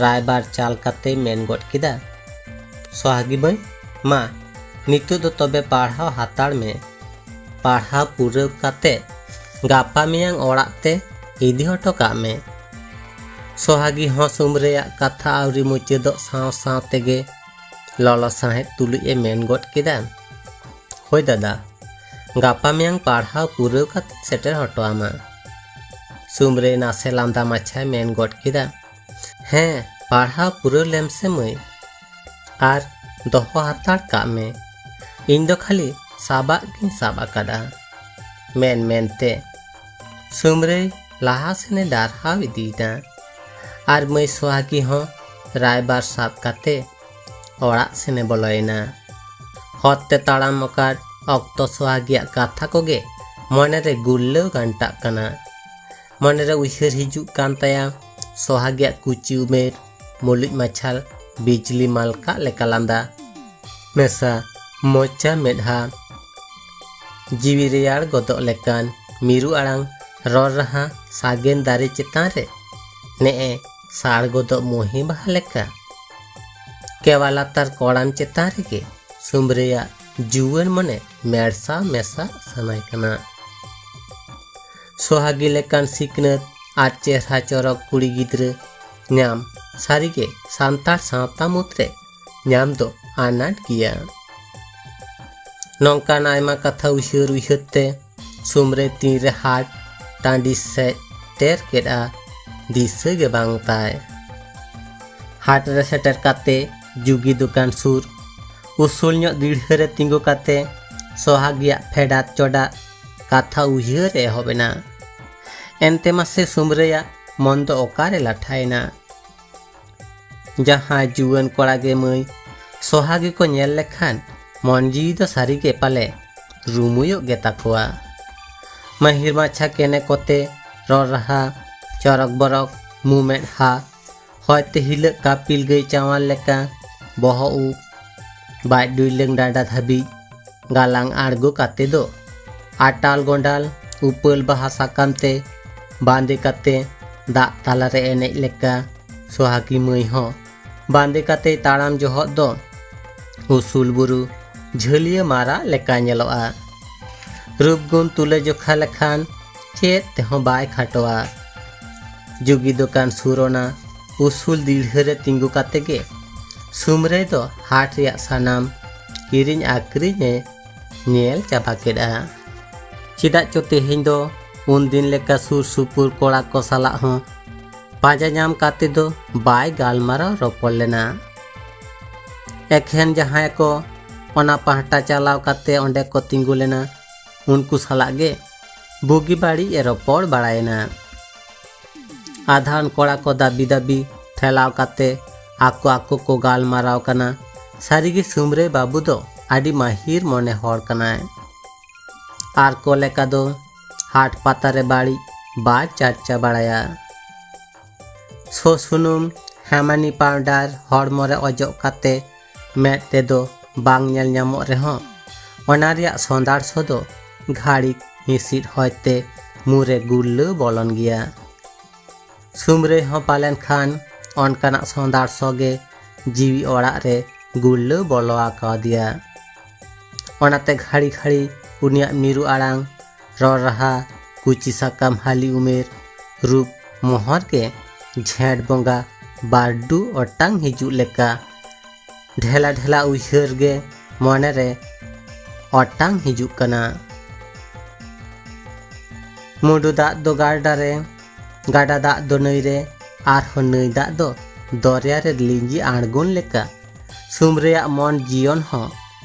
ᱨᱟᱭᱵᱟᱨ ᱪᱟᱞ ᱠᱟᱛᱮ ᱢᱮᱱ ᱜᱚᱫ ᱠᱮᱫᱟ, "ᱥᱚᱦᱟᱜᱤ ᱢᱟᱹᱭ, ᱢᱟ, ᱱᱤᱛᱚᱜ ᱫᱚ ᱛᱚᱵᱮ ᱯᱟᱲᱦᱟᱣ ᱦᱟᱛᱟᱲ ᱢᱮ᱾ ᱯᱟᱲᱦᱟᱣ ᱯᱩᱨᱟᱹᱣ ᱠᱟᱛᱮ ᱜᱟᱯᱟ ᱢᱮᱭᱟᱝ ᱚᱲᱟᱜ ᱛᱮ ᱤᱫᱤ ᱦᱚᱴᱚ ᱠᱟᱜ ᱢᱮ᱾" ᱥᱚᱦᱟᱜᱤ ᱦᱚᱸ ᱥᱩᱢᱨᱟᱹᱭᱟᱜ ᱠᱟᱛᱷᱟ ᱟᱹᱣᱨᱤ ᱢᱩᱪᱟᱹᱫᱚᱜ ᱥᱟᱶ ᱥᱟᱶ ᱛᱮᱜᱮ ᱞᱚᱞᱚ ᱥᱟᱸᱦᱮᱫ ᱛᱩᱞᱩᱡ ᱮ ᱢᱮᱱ ᱜᱚᱫ ᱠᱮᱫᱟ, "ᱦᱳᱭ ᱫᱟᱫᱟ, ᱜᱟᱯᱟ ᱢᱮᱭᱟᱝ ᱯᱟᱲᱦᱟᱣ ᱯᱩᱨᱟᱹᱣ ᱠᱟᱛᱮ ᱥᱮᱴᱮᱨ ᱦᱚᱴᱚ ᱟᱢᱟ᱾" ᱥᱩᱢᱨᱟᱹᱭ ᱱᱟᱥᱮ ᱞᱟᱸᱫᱟ ᱢᱟᱪᱷᱟᱭ ᱢᱮᱱ ᱜᱚᱫ ᱠᱮᱫᱟ, "ᱦᱮᱸ, ᱯᱟᱲᱦᱟᱣ ᱯᱩᱨᱟᱹᱣ ᱞᱮᱢ ᱥᱮ ᱢᱟᱹᱭ, ᱟᱨ ᱫᱚᱦᱚ ᱦᱟᱛᱟᱲ ᱠᱟᱜ ᱢᱮ, ᱤᱧ ᱫᱚ ᱠᱷᱟᱹᱞᱤ ᱥᱟᱵᱟᱜ ᱜᱤᱧ ᱥᱟᱵ ᱟᱠᱟᱫᱟ᱾" ᱢᱮᱱ ᱢᱮᱱᱛᱮ ᱥᱩᱢᱨᱟᱹᱭ ᱞᱟᱦᱟ ᱥᱮᱱᱮ ᱰᱟᱨᱦᱟᱣ ᱤᱫᱤᱭᱮᱱᱟ ᱟᱨ ᱢᱟᱹᱭ ᱥᱚᱦᱟᱜᱤ ᱦᱚᱸ ᱨᱟᱭᱵᱟᱨ ᱥᱟᱵ ᱠᱟᱛᱮ ᱚᱲᱟᱜ ᱥᱮᱱᱮ ᱵᱚᱞᱚᱭᱮᱱᱟ᱾ ᱦᱚᱨ ᱛᱮ ᱛᱟᱲᱟᱢ ᱟᱠᱟᱫ ᱚᱠᱛᱚ ᱥᱚᱦᱟᱜᱤᱭᱟᱜ ᱠᱟᱛᱷᱟ ᱠᱚᱜᱮ ᱢᱚᱱᱮᱨᱮ ᱜᱩᱨᱞᱟᱹᱣ ᱜᱷᱟᱱᱴᱟᱜ ᱠᱟᱱᱟ᱾ ᱢᱚᱱᱮᱨᱮ ᱩᱭᱦᱟᱹᱨ ᱦᱤᱡᱩᱜ ᱠᱟᱱ ᱛᱟᱭᱟ ᱥᱚᱦᱟᱜᱤᱭᱟᱜ ᱠᱩᱪᱤ ᱩᱢᱮᱨ, ᱢᱩᱞᱩᱡ ᱢᱟᱪᱷᱟ, ᱵᱤᱡᱽᱞᱤ ᱢᱟᱞᱠᱟᱜ ᱞᱮᱠᱟ ᱞᱟᱸᱫᱟ ᱢᱮᱥᱟ ᱢᱚᱪᱟ ᱢᱮᱫᱦᱟ, ᱡᱤᱣᱤ ᱨᱮᱭᱟᱲ ᱜᱚᱫᱚᱜ ᱞᱮᱠᱟᱱ ᱢᱤᱨᱩ ᱟᱲᱟᱝ ᱨᱚᱲ ᱨᱟᱦᱟ ᱥᱟᱜᱮᱱ ᱫᱟᱨᱮ ᱪᱮᱛᱟᱱ ᱨᱮ ᱱᱮᱜᱼᱮ ᱥᱟᱲ ᱜᱚᱫᱚᱜ ᱢᱚᱦᱤ ᱵᱟᱦᱟ ᱞᱮᱠᱟ᱾ ᱠᱮᱣᱟ ᱞᱟᱛᱟᱨ ᱠᱚᱲᱟᱢ ᱪᱮᱛᱟᱱ ᱨᱮᱜᱮ ᱥᱩᱢᱨᱟᱹᱭᱟᱜ ᱡᱩᱣᱟᱹᱱ ᱢᱚᱱᱮ ᱢᱮᱲᱥᱟ ᱢᱮᱥᱟ ᱥᱟᱱᱟᱭ ᱠᱟᱱᱟ᱾ ᱥᱚᱦᱟᱜᱤ ᱞᱮᱠᱟᱱ ᱥᱤᱠᱷᱱᱟᱹᱛ ᱟᱨ ᱪᱮᱦᱨᱟ ᱪᱚᱨᱚᱠ ᱠᱩᱲᱤ ᱜᱤᱫᱽᱨᱟᱹ ᱧᱟᱢ ᱥᱟᱹᱨᱤᱜᱮ ᱥᱟᱱᱛᱟᱲ ᱥᱟᱶᱛᱟ ᱢᱩᱫᱽᱨᱮ ᱧᱟᱢ ᱫᱚ ᱟᱱᱟᱴ ᱜᱮᱭᱟ᱾ ᱱᱚᱝᱠᱟᱱ ᱟᱭᱢᱟ ᱠᱟᱛᱷᱟ ᱩᱭᱦᱟᱹᱨ ᱩᱭᱦᱟᱹᱨ ᱛᱮ ᱥᱩᱢᱨᱟᱹᱭ ᱛᱤᱱᱨᱮ ᱦᱟᱴ ᱴᱟᱺᱰᱤ ᱥᱮᱫ ᱛᱮᱨ ᱠᱮᱫᱼᱟ, ᱫᱤᱥᱟᱹ ᱜᱮ ᱵᱟᱝ ᱛᱟᱭ᱾ ᱦᱟᱴ ᱨᱮ ᱥᱮᱴᱮᱨ ᱠᱟᱛᱮ ᱡᱩᱜᱤ ᱫᱚᱠᱟᱱ ᱥᱩᱨ ᱩᱥᱩᱞ ᱧᱚᱜ ᱫᱤᱲᱦᱟᱹ ᱨᱮ ᱛᱤᱸᱜᱩ ᱠᱟᱛᱮ ᱥᱚᱦᱟᱜᱤᱭᱟᱜ ᱯᱷᱮᱰᱟᱛ ᱪᱚᱰᱟᱜ ᱠᱟᱛᱷᱟ ᱩᱭᱦᱟᱹᱨ ᱮ ᱮᱦᱚᱵ ᱮᱱᱟ᱾ ᱮᱱᱛᱮ ᱢᱟᱥᱮ ᱥᱩᱢᱨᱟᱹᱭᱟᱜ ᱢᱚᱱ ᱫᱚ ᱚᱠᱟᱨᱮ ᱞᱟᱴᱷᱟᱭᱮᱱᱟ? ᱡᱟᱦᱟᱸᱭ ᱡᱩᱣᱟᱹᱱ ᱠᱚᱲᱟ ᱜᱮ ᱢᱟᱹᱭ ᱥᱚᱦᱟᱜᱤ ᱠᱚ ᱧᱮᱞ ᱞᱮᱠᱷᱟᱱ ᱢᱚᱱ ᱡᱤᱣᱤ ᱫᱚ ᱥᱟᱹᱨᱤ ᱜᱮ ᱯᱟᱞᱮ ᱨᱩᱢᱩᱭᱚᱜ ᱜᱮ ᱛᱟᱠᱚᱣᱟ᱾ ᱢᱟᱹᱦᱤᱨ ᱢᱟᱪᱷᱟ ᱠᱮᱱᱮ ᱠᱚᱛᱮ ᱨᱚᱲ ᱨᱟᱦᱟ, ᱪᱚᱨᱚᱠ ᱵᱚᱨᱚᱠ ᱢᱩ ᱢᱮᱫᱦᱟ, ᱦᱚᱭᱛᱮ ᱦᱤᱞᱟᱹᱜ ᱠᱟᱯᱤᱞ ᱜᱟᱹᱭ ᱪᱟᱣᱟᱱ ᱞᱮᱠᱟ ᱵᱚᱦᱚᱜ ᱩᱵ ᱵᱟᱡ ᱰᱩᱭᱞᱟᱹᱝ ᱰᱟᱸᱰᱟ ᱫᱷᱟᱹᱵᱤᱡ ᱜᱟᱞᱟᱝ ᱟᱬᱜᱚ ᱠᱟᱛᱮ ᱫᱚ ᱟᱴᱟᱞ ᱜᱚᱸᱰᱟᱞ ᱩᱯᱟᱹᱞ ᱵᱟᱦᱟ ᱥᱟᱠᱟᱢ ᱛᱮ ᱵᱟᱸᱫᱮ ᱠᱟᱛᱮ ᱫᱟᱜ ᱛᱟᱞᱟᱨᱮ ᱮᱱᱮᱡ ᱞᱮᱠᱟ ᱥᱚᱦᱟᱜᱤ ᱢᱟᱹᱭ ᱦᱚᱸ ᱵᱟᱸᱫᱮ ᱠᱟᱛᱮᱭ ᱛᱟᱲᱟᱢ ᱡᱚᱦᱚᱜ ᱫᱚ ᱩᱥᱩᱞ ᱵᱩᱨᱩ ᱡᱷᱟᱹᱞᱤᱭᱟᱹ ᱢᱟᱨᱟᱜ ᱞᱮᱠᱟ ᱧᱮᱞᱚᱜᱼᱟ᱾ ᱨᱩᱯ ᱜᱩᱱ ᱛᱩᱞᱟᱹ ᱡᱚᱠᱷᱟ ᱞᱮᱠᱷᱟᱱ ᱪᱮᱫ ᱛᱮᱦᱚᱸ ᱵᱟᱭ ᱠᱷᱟᱴᱚᱜᱼᱟ᱾ ᱡᱩᱜᱤ ᱫᱚᱠᱟᱱ ᱥᱩᱨ ᱚᱱᱟ ᱩᱥᱩᱞ ᱫᱤᱲᱦᱟᱹ ᱨᱮ ᱛᱤᱸᱜᱩ ᱠᱟᱛᱮ ᱜᱮ ᱥᱩᱢᱨᱟᱹᱭ ᱫᱚ ᱦᱟᱴ ᱨᱮᱭᱟᱜ ᱥᱟᱱᱟᱢ ᱠᱤᱨᱤᱧ ᱟᱹᱠᱷᱨᱤᱧ ᱮ ᱧᱮᱞ ᱪᱟᱵᱟ ᱠᱮᱫᱼᱟ᱾ ᱪᱮᱫᱟᱜ ᱪᱚ ᱛᱮᱦᱮᱧ ᱫᱚ ᱩᱱᱫᱤᱱ ᱞᱮᱠᱟ ᱥᱩᱨ ᱥᱩᱯᱩᱨ ᱠᱚᱲᱟ ᱠᱚ ᱥᱟᱞᱟᱜ ᱦᱚᱸ ᱯᱟᱸᱡᱟ ᱧᱟᱢ ᱠᱟᱛᱮ ᱫᱚ ᱵᱟᱭ ᱜᱟᱞᱢᱟᱨᱟᱣ ᱨᱚᱯᱚᱲ ᱞᱮᱱᱟ᱾ ᱮᱠᱷᱮᱱ ᱡᱟᱦᱟᱸᱭ ᱠᱚ ᱚᱱᱟ ᱯᱟᱦᱴᱟ ᱪᱟᱞᱟᱣ ᱠᱟᱛᱮ ᱚᱸᱰᱮ ᱠᱚ ᱛᱤᱸᱜᱩ ᱞᱮᱱᱟ, ᱩᱱᱠᱩ ᱥᱟᱞᱟᱜ ᱜᱮ ᱵᱩᱜᱤ ᱵᱟᱹᱲᱤᱡ ᱮ ᱨᱚᱯᱚᱲ ᱵᱟᱲᱟᱭᱮᱱᱟ᱾ ᱟᱫᱷᱟᱱ ᱠᱚᱲᱟ ᱠᱚ ᱫᱟᱹᱵᱤ ᱫᱟᱹᱵᱤ ᱴᱷᱮᱞᱟᱣ ᱠᱟᱛᱮ ᱟᱠᱚ ᱟᱠᱚ ᱠᱚ ᱜᱟᱞᱢᱟᱨᱟᱣ ᱠᱟᱱᱟ᱾ ᱥᱟᱹᱨᱤᱜᱮ ᱥᱩᱢᱨᱟᱹᱭ ᱵᱟᱹᱵᱩ ᱫᱚ ᱟᱹᱰᱤ ᱢᱟᱹᱦᱤᱨ ᱢᱚᱱᱮ ᱦᱚᱲ ᱠᱟᱱᱟᱭ᱾ ᱟᱨ ᱠᱚ ᱞᱮᱠᱟ ᱫᱚ ᱦᱟᱴ ᱯᱟᱛᱟ ᱨᱮ ᱵᱟᱹᱲᱤᱡ ᱵᱟᱭ ᱪᱟᱨᱪᱟ ᱵᱟᱲᱟᱭᱟ᱾ ᱥᱚ ᱥᱩᱱᱩᱢ, ᱦᱮᱢᱟᱱᱤ ᱯᱟᱣᱰᱟᱨ ᱦᱚᱲᱢᱚ ᱨᱮ ᱚᱡᱚᱜ ᱠᱟᱛᱮ ᱢᱮᱫ ᱛᱮᱫᱚ ᱵᱟᱝ ᱧᱮᱞ ᱧᱟᱢᱚᱜ ᱨᱮᱦᱚᱸ, ᱚᱱᱟ ᱨᱮᱭᱟᱜ ᱥᱚᱸᱫᱷᱟᱲ ᱥᱚ ᱫᱚ ᱜᱷᱟᱹᱲᱤᱠ ᱦᱤᱸᱥᱤᱫ ᱦᱚᱭᱛᱮ ᱢᱩᱨᱮ ᱜᱩᱨᱞᱟᱹ ᱵᱚᱞᱚᱱ ᱜᱮᱭᱟ᱾ ᱥᱩᱢᱨᱟᱹᱭ ᱦᱚᱸ ᱯᱟᱞᱮᱱ ᱠᱷᱟᱱ ᱚᱱᱠᱟᱱᱟᱜ ᱥᱚᱸᱫᱷᱟᱲ ᱥᱚ ᱜᱮ ᱡᱤᱣᱤ ᱚᱲᱟᱜ ᱨᱮ ᱜᱩᱨᱞᱟᱹ ᱵᱚᱞᱚ ᱟᱠᱟᱣᱟᱫᱮᱭᱟ᱾ ᱚᱱᱟᱛᱮ ᱜᱷᱟᱹᱲᱤ ᱜᱷᱟᱹᱲᱤ ᱩᱱᱤᱭᱟᱜ ᱢᱤᱨᱩ ᱟᱲᱟᱝ, ᱨᱚᱲ ᱨᱟᱦᱟ, ᱠᱩᱪᱤ ᱥᱟᱠᱟᱢ ᱦᱟᱹᱞᱤ ᱩᱢᱮᱨ, ᱨᱩᱯ ᱢᱚᱦᱚᱨ ᱜᱮ ᱡᱷᱮᱸᱴ ᱵᱚᱸᱜᱟ ᱵᱟᱹᱨᱰᱩ ᱚᱴᱟᱝ ᱦᱤᱡᱩᱜ ᱞᱮᱠᱟ ᱰᱷᱮᱞᱟ ᱰᱷᱮᱞᱟ ᱩᱭᱦᱟᱹᱨ ᱜᱮ ᱢᱚᱱᱮᱨᱮ ᱚᱴᱟᱝ ᱦᱤᱡᱩᱜ ᱠᱟᱱᱟ᱾ ᱢᱩᱰᱩ ᱫᱟᱜ ᱫᱚ ᱜᱟᱰᱟ ᱨᱮ, ᱜᱟᱰᱟ ᱫᱟᱜ ᱫᱚ ᱱᱟᱹᱭ ᱨᱮ, ᱟᱨᱦᱚᱸ ᱱᱟᱹᱭ ᱫᱟᱜ ᱫᱚ ᱫᱚᱨᱭᱟ ᱨᱮ ᱞᱤᱸᱡᱤ ᱟᱬᱜᱚᱱ ᱞᱮᱠᱟ ᱥᱩᱢᱨᱟᱹᱭᱟᱜ ᱢᱚᱱ ᱡᱤᱭᱚᱱ ᱦᱚᱸ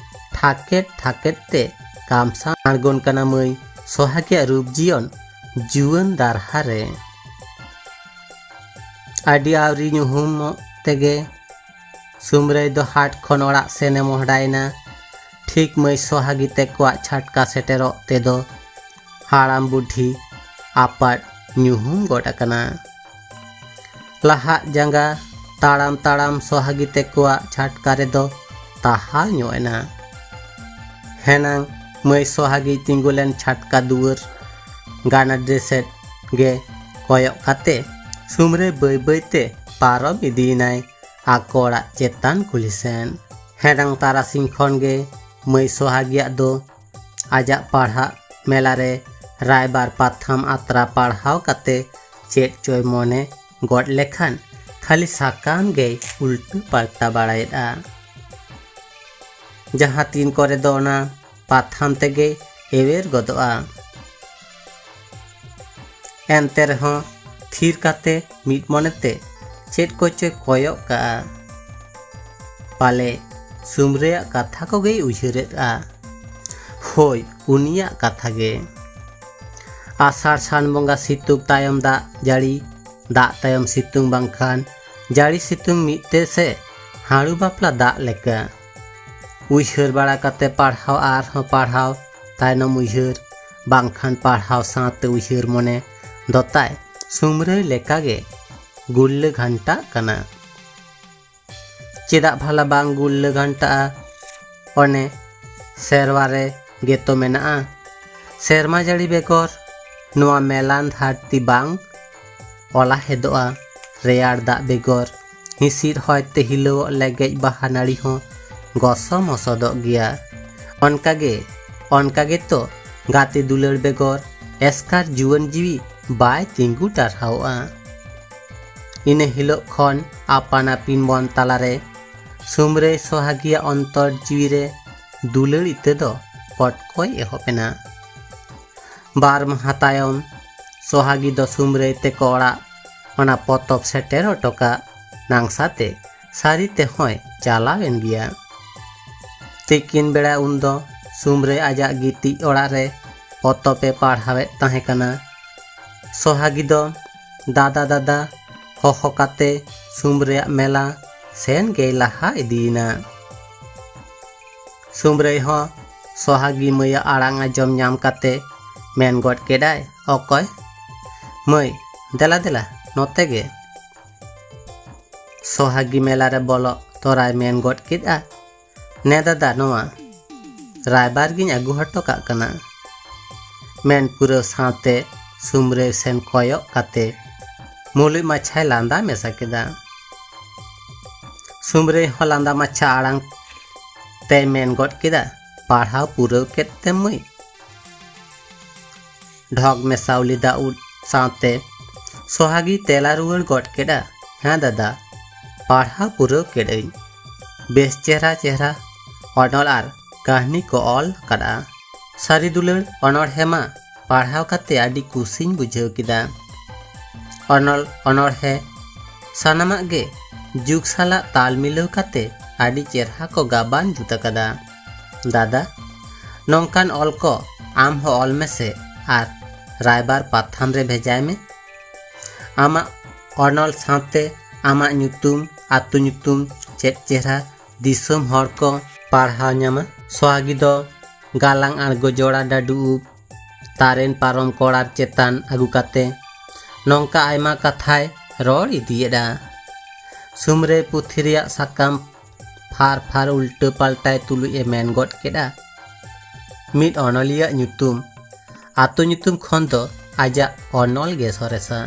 ᱴᱷᱟᱠᱮᱫ ᱴᱷᱟᱠᱮᱫ ᱛᱮ ᱠᱟᱢᱥᱟᱣ ᱟᱬᱜᱚᱱ ᱠᱟᱱᱟ ᱢᱟᱹᱭ ᱥᱚᱦᱟᱜᱤᱭᱟᱜ ᱨᱩᱯ ᱡᱤᱭᱚᱱ ᱡᱩᱣᱟᱹᱱ ᱫᱟᱨᱦᱟ ᱨᱮ᱾ ᱟᱹᱰᱤ ᱟᱹᱣᱨᱤ ᱧᱩᱦᱩᱢᱚᱜ ᱛᱮᱜᱮ ᱥᱩᱢᱨᱟᱹᱭ ᱫᱚ ᱦᱟᱴ ᱠᱷᱚᱱ ᱚᱲᱟᱜ ᱥᱮᱱᱮ ᱢᱚᱦᱰᱟᱭᱮᱱᱟ᱾ ᱴᱷᱤᱠ ᱢᱟᱹᱭ ᱥᱚᱦᱟᱜᱤ ᱛᱮᱠᱚᱣᱟᱜ ᱪᱷᱟᱴᱠᱟ ᱥᱮᱴᱮᱨᱚᱜ ᱛᱮᱫᱚ ᱦᱟᱲᱟᱢ ᱵᱩᱰᱷᱤ ᱟᱯᱟᱫ ᱧᱩᱦᱩᱢ ᱜᱚᱫ ᱟᱠᱟᱱᱟ᱾ ᱞᱟᱦᱟᱜ ᱡᱟᱸᱜᱟ ᱛᱟᱲᱟᱢ ᱛᱟᱲᱟᱢ ᱥᱚᱦᱟᱜᱤ ᱛᱮᱠᱚᱣᱟᱜ ᱪᱷᱟᱴᱠᱟ ᱨᱮᱫᱚ ᱛᱟᱦᱟ ᱧᱚᱜ ᱮᱱᱟ᱾ ᱦᱮᱱᱟᱝ ᱢᱟᱹᱭ ᱥᱚᱦᱟᱜᱤ ᱛᱤᱸᱜᱩ ᱞᱮᱱ ᱪᱷᱟᱴᱠᱟ ᱫᱩᱣᱟᱹᱨ ᱜᱟᱱᱟᱰᱮ ᱥᱮᱫ ᱜᱮ ᱠᱚᱭᱚᱜ ᱠᱟᱛᱮ ᱥᱩᱢᱨᱟᱹᱭ ᱵᱟᱹᱭ ᱵᱟᱹᱭ ᱛᱮ ᱯᱟᱨᱚᱢ ᱤᱫᱤᱭᱮᱱᱟᱭ ᱟᱠᱚ ᱚᱲᱟᱜ ᱪᱮᱛᱟᱱ ᱠᱩᱞᱦᱤ ᱥᱮᱱ᱾ ᱦᱮᱱᱟᱝ ᱛᱟᱨᱟᱥᱤᱧ ᱠᱷᱚᱱ ᱜᱮ ᱢᱟᱹᱭ ᱥᱚᱦᱟᱜᱤᱭᱟᱜ ᱫᱚ ᱟᱡᱟᱜ ᱯᱟᱲᱦᱟᱜ ᱢᱮᱞᱟ ᱨᱮ ᱨᱟᱭᱵᱟᱨ ᱯᱟᱛᱷᱟᱢ ᱟᱛᱨᱟ ᱯᱟᱲᱦᱟᱣ ᱠᱟᱛᱮ ᱪᱮᱫ ᱪᱚᱭ ᱢᱚᱱᱮ ᱜᱚᱫ ᱞᱮᱠᱷᱟᱱ ᱠᱷᱟᱹᱞᱤ ᱥᱟᱠᱟᱢ ᱜᱮᱭ ᱩᱞᱴᱟᱹ ᱯᱟᱞᱴᱟ ᱵᱟᱲᱟᱭᱮᱫᱼᱟ᱾ ᱡᱟᱦᱟᱸ ᱛᱤᱱ ᱠᱚᱨᱮ ᱫᱚ ᱚᱱᱟ ᱯᱟᱛᱷᱟᱢ ᱛᱮᱜᱮ ᱮᱣᱮᱨ ᱜᱚᱫᱚᱜᱼᱟ᱾ ᱮᱱᱛᱮ ᱨᱮᱦᱚᱸ ᱛᱷᱤᱨ ᱠᱟᱛᱮ ᱢᱤᱫ ᱢᱚᱱᱮᱛᱮ ᱪᱮᱫ ᱠᱚᱪᱚᱭ ᱠᱚᱭᱚᱜ ᱠᱟᱜᱼᱟ᱾ ᱯᱟᱞᱮ ᱥᱩᱢᱨᱟᱹᱭᱟᱜ ᱠᱟᱛᱷᱟ ᱠᱚᱜᱮᱭ ᱩᱭᱦᱟᱹᱨᱮᱫᱼᱟ᱾ ᱦᱳᱭ, ᱩᱱᱤᱭᱟᱜ ᱠᱟᱛᱷᱟ ᱜᱮ᱾ ᱟᱥᱟᱲ ᱥᱟᱱ ᱵᱚᱸᱜᱟ ᱥᱤᱛᱩᱝ ᱛᱟᱭᱚᱢ ᱫᱟᱜ ᱡᱟᱹᱲᱤ, ᱫᱟᱜ ᱛᱟᱭᱚᱢ ᱥᱤᱛᱩᱝ ᱵᱟᱝᱠᱷᱟᱱ ᱡᱟᱹᱲᱤ ᱥᱤᱛᱩᱝ ᱢᱤᱫ ᱛᱮ ᱥᱮ ᱦᱟᱹᱲᱩ ᱵᱟᱯᱞᱟ ᱫᱟᱜ ᱞᱮᱠᱟ᱾ ᱩᱭᱦᱟᱹᱨ ᱵᱟᱲᱟ ᱠᱟᱛᱮ ᱯᱟᱲᱦᱟᱣ ᱟᱨᱦᱚᱸ ᱯᱟᱲᱦᱟᱣ, ᱛᱟᱭᱱᱚᱢ ᱩᱭᱦᱟᱹᱨ ᱵᱟᱝᱠᱷᱟᱱ ᱯᱟᱲᱦᱟᱣ ᱥᱟᱶᱛᱮ ᱩᱭᱦᱟᱹᱨ ᱢᱚᱱᱮ ᱫᱚᱛᱟᱭ ᱥᱩᱢᱨᱟᱹᱭ ᱞᱮᱠᱟᱜᱮ ᱜᱩᱞᱞᱟᱹ ᱜᱷᱟᱱᱴᱟᱜ ᱠᱟᱱᱟ᱾ ᱪᱮᱫᱟᱜ ᱵᱷᱟᱞᱟ ᱵᱟᱝ ᱜᱩᱞᱞᱟᱹ ᱜᱷᱟᱱᱴᱟᱜᱼᱟ? ᱚᱱᱮ ᱥᱮᱨᱣᱟ ᱨᱮ ᱜᱮᱛᱚ ᱢᱮᱱᱟᱜᱼᱟ, ᱥᱮᱨᱢᱟ ᱡᱟᱹᱲᱤ ᱵᱮᱜᱚᱨ ᱱᱚᱣᱟ ᱢᱮᱞᱟᱱ ᱫᱷᱟᱹᱨᱛᱤ ᱵᱟᱝ ᱚᱞᱟᱦᱮᱫᱚᱜᱼᱟ᱾ ᱨᱮᱭᱟᱲ ᱫᱟᱜ ᱵᱮᱜᱚᱨ ᱦᱤᱸᱥᱤᱫ ᱦᱚᱭᱛᱮ ᱦᱤᱞᱟᱹᱣᱚᱜ ᱞᱮᱜᱮᱡ ᱵᱟᱦᱟ ᱱᱟᱹᱲᱤ ᱦᱚᱸ ᱜᱚᱥᱚ ᱢᱚᱥᱚᱫᱚᱜ ᱜᱮᱭᱟ᱾ ᱚᱱᱠᱟᱜᱮ, ᱚᱱᱠᱟ ᱜᱮᱛᱚ ᱜᱟᱛᱮ ᱫᱩᱞᱟᱹᱲ ᱵᱮᱜᱚᱨ ᱮᱥᱠᱟᱨ ᱡᱩᱣᱟᱹᱱ ᱡᱤᱣᱤ ᱵᱟᱭ ᱛᱤᱸᱜᱩ ᱴᱟᱨᱦᱟᱣᱚᱜᱼᱟ᱾ ᱤᱱᱟᱹ ᱦᱤᱞᱳᱜ ᱠᱷᱚᱱ ᱟᱯᱟᱱ ᱟᱹᱯᱤᱱ ᱢᱚᱱ ᱛᱟᱞᱟᱨᱮ ᱥᱩᱢᱨᱟᱹᱭ ᱥᱚᱦᱟᱜᱤᱭᱟᱜ ᱚᱱᱛᱚᱨ ᱡᱤᱣᱤ ᱨᱮ ᱫᱩᱞᱟᱹᱲ ᱤᱛᱟᱹ ᱫᱚ ᱯᱚᱴᱠᱚᱡ ᱮᱦᱚᱵ ᱮᱱᱟ᱾ ᱵᱟᱨ ᱢᱟᱦᱟ ᱛᱟᱭᱚᱢ ᱥᱚᱦᱟᱜᱤ ᱫᱚ ᱥᱩᱢᱨᱟᱹᱭ ᱛᱮᱠᱚ ᱚᱲᱟᱜ ᱚᱱᱟ ᱯᱚᱛᱚᱵ ᱥᱮᱴᱮᱨ ᱦᱚᱴᱚ ᱠᱟᱜ ᱱᱟᱝᱥᱟ ᱛᱮ ᱥᱟᱹᱨᱤ ᱛᱮᱦᱚᱸᱭ ᱪᱟᱞᱟᱣ ᱮᱱ ᱜᱮᱭᱟ᱾ ᱛᱤᱠᱤᱱ ᱵᱮᱲᱟ ᱩᱱᱫᱚ ᱥᱩᱢᱨᱟᱹᱭ ᱟᱡᱟᱜ ᱜᱤᱛᱤᱡ ᱚᱲᱟᱜ ᱨᱮ ᱯᱚᱛᱚᱵ ᱮ ᱯᱟᱲᱦᱟᱣᱮᱫ ᱛᱟᱦᱮᱸ ᱠᱟᱱᱟ᱾ ᱥᱚᱦᱟᱜᱤ ᱫᱚ ᱫᱟᱫᱟ ᱫᱟᱫᱟ ᱦᱚᱦᱚ ᱠᱟᱛᱮ ᱥᱩᱢᱨᱟᱹᱭᱟᱜ ᱢᱮᱞᱟ ᱥᱮᱱ ᱜᱮᱭ ᱞᱟᱦᱟ ᱤᱫᱤᱭᱮᱱᱟ᱾ ᱥᱩᱢᱨᱟᱹᱭ ᱦᱚᱸ ᱥᱚᱦᱟᱜᱤ ᱢᱟᱹᱭᱟᱜ ᱟᱲᱟᱝ ᱟᱸᱡᱚᱢ ᱧᱟᱢ ᱠᱟᱛᱮ ᱢᱮᱱ ᱜᱚᱫ ᱠᱮᱫᱟᱭ, "ᱚᱠᱚᱭ? ᱢᱟᱹᱭ, ᱫᱮᱞᱟ ᱫᱮᱞᱟ, ᱱᱚᱛᱮ ᱜᱮ᱾" ᱥᱚᱦᱟᱜᱤ ᱢᱮᱞᱟ ᱨᱮ ᱵᱚᱞᱚᱜ ᱛᱚᱨᱟᱭ ᱢᱮᱱ ᱜᱚᱫ ᱠᱮᱫᱼᱟ, "ᱱᱮ ᱫᱟᱫᱟ, ᱱᱚᱣᱟ ᱨᱟᱭᱵᱟᱨ ᱜᱤᱧ ᱟᱹᱜᱩ ᱦᱚᱴᱚ ᱠᱟᱜ ᱠᱟᱱᱟ᱾" ᱢᱮᱱ ᱯᱩᱨᱟᱹᱣ ᱥᱟᱶᱛᱮ ᱥᱩᱢᱨᱟᱹᱭ ᱥᱮᱱ ᱠᱚᱭᱚᱜ ᱠᱟᱛᱮ ᱢᱩᱞᱩᱡ ᱢᱟᱪᱷᱟᱭ ᱞᱟᱸᱫᱟ ᱢᱮᱥᱟ ᱠᱮᱫᱟ᱾ ᱥᱩᱢᱨᱟᱹᱭ ᱦᱚᱸ ᱞᱟᱸᱫᱟ ᱢᱟᱪᱷᱟ ᱟᱲᱟᱝ ᱛᱮᱭ ᱢᱮᱱ ᱜᱚᱫ ᱠᱮᱫᱟ, "ᱯᱟᱲᱦᱟᱣ ᱯᱩᱨᱟᱹᱣ ᱠᱮᱫ ᱛᱮᱢ ᱢᱟᱹᱭ?" ᱰᱷᱚᱜᱽ ᱢᱮᱥᱟ ᱩᱞᱤ ᱫᱟᱜ ᱩᱫ ᱥᱟᱶᱛᱮ ᱥᱚᱦᱟᱜᱤ ᱛᱮᱞᱟ ᱨᱩᱣᱟᱹᱲ ᱜᱚᱫ ᱠᱮᱫᱟ, "ᱦᱮᱸ ᱫᱟᱫᱟ, ᱯᱟᱲᱦᱟᱣ ᱯᱩᱨᱟᱹᱣ ᱠᱮᱫᱟᱹᱧ᱾ ᱵᱮᱥ ᱪᱮᱦᱨᱟ ᱪᱮᱦᱨᱟ ᱚᱱᱚᱞ ᱟᱨ ᱠᱟᱹᱦᱱᱤ ᱠᱚ ᱚᱞ ᱟᱠᱟᱫᱼᱟ᱾ ᱥᱟᱹᱨᱤ ᱫᱩᱞᱟᱹᱲ ᱚᱱᱚᱬᱦᱮ ᱢᱟ ᱯᱟᱲᱦᱟᱣ ᱠᱟᱛᱮ ᱟᱹᱰᱤ ᱠᱩᱥᱤᱧ ᱵᱩᱡᱷᱟᱹᱣ ᱠᱮᱫᱟ᱾ ᱚᱱᱚᱞ ᱚᱱᱚᱬᱦᱮ ᱥᱟᱱᱟᱢᱟᱜ ᱜᱮ ᱡᱩᱜᱽ ᱥᱟᱞᱟᱜ ᱛᱟᱞ ᱢᱤᱞᱟᱹᱣ ᱠᱟᱛᱮ ᱟᱹᱰᱤ ᱪᱮᱦᱨᱟ ᱠᱚ ᱜᱟᱵᱟᱱ ᱡᱩᱛ ᱟᱠᱟᱫᱟ᱾ ᱫᱟᱫᱟ, ᱱᱚᱝᱠᱟᱱ ᱚᱞ ᱠᱚ ᱟᱢ ᱦᱚᱸ ᱚᱞ ᱢᱮᱥᱮ ᱟᱨ ᱨᱟᱭᱵᱟᱨ ᱯᱟᱛᱷᱟᱢ ᱨᱮ ᱵᱷᱮᱡᱟᱭ ᱢᱮ᱾ ᱟᱢᱟᱜ ᱚᱱᱚᱞ ᱥᱟᱶᱛᱮ ᱟᱢᱟᱜ ᱧᱩᱛᱩᱢ, ᱟᱹᱛᱩ ᱧᱩᱛᱩᱢ, ᱪᱮᱫ ᱪᱮᱦᱨᱟ ᱫᱤᱥᱚᱢ ᱦᱚᱲ ᱠᱚ ᱯᱟᱲᱦᱟᱣ ᱧᱟᱢᱟ᱾" ᱥᱚᱦᱟᱜᱤ ᱫᱚ ᱜᱟᱞᱟᱝ ᱟᱬᱜᱚ ᱡᱚᱲᱟ ᱰᱟᱹᱰᱩ ᱩᱵ, ᱛᱟᱨᱮᱱ ᱯᱟᱨᱚᱢ ᱠᱚᱲᱟᱨ ᱪᱮᱛᱟᱱ ᱟᱹᱜᱩ ᱠᱟᱛᱮ ᱱᱚᱝᱠᱟ ᱟᱭᱢᱟ ᱠᱟᱛᱷᱟᱭ ᱨᱚᱲ ᱤᱫᱤᱭᱮᱫᱼᱟ᱾ ᱥᱩᱢᱨᱟᱹᱭ ᱯᱩᱛᱷᱤ ᱨᱮᱭᱟᱜ ᱥᱟᱠᱟᱢ ᱯᱷᱟᱨ ᱯᱷᱟᱨ ᱩᱞᱴᱟᱹ ᱯᱟᱞᱴᱟᱭ ᱛᱩᱞᱩᱡ ᱮ ᱢᱮᱱ ᱜᱚᱫ ᱠᱮᱫᱼᱟ, "ᱢᱤᱫ ᱚᱱᱚᱞᱤᱭᱟᱹᱣᱟᱜ ᱧᱩᱛᱩᱢ ᱟᱛᱳ ᱧᱩᱛᱩᱢ ᱠᱷᱚᱱ ᱫᱚ ᱟᱡᱟᱜ ᱚᱱᱚᱞ ᱜᱮ ᱥᱚᱨᱮᱥᱟ᱾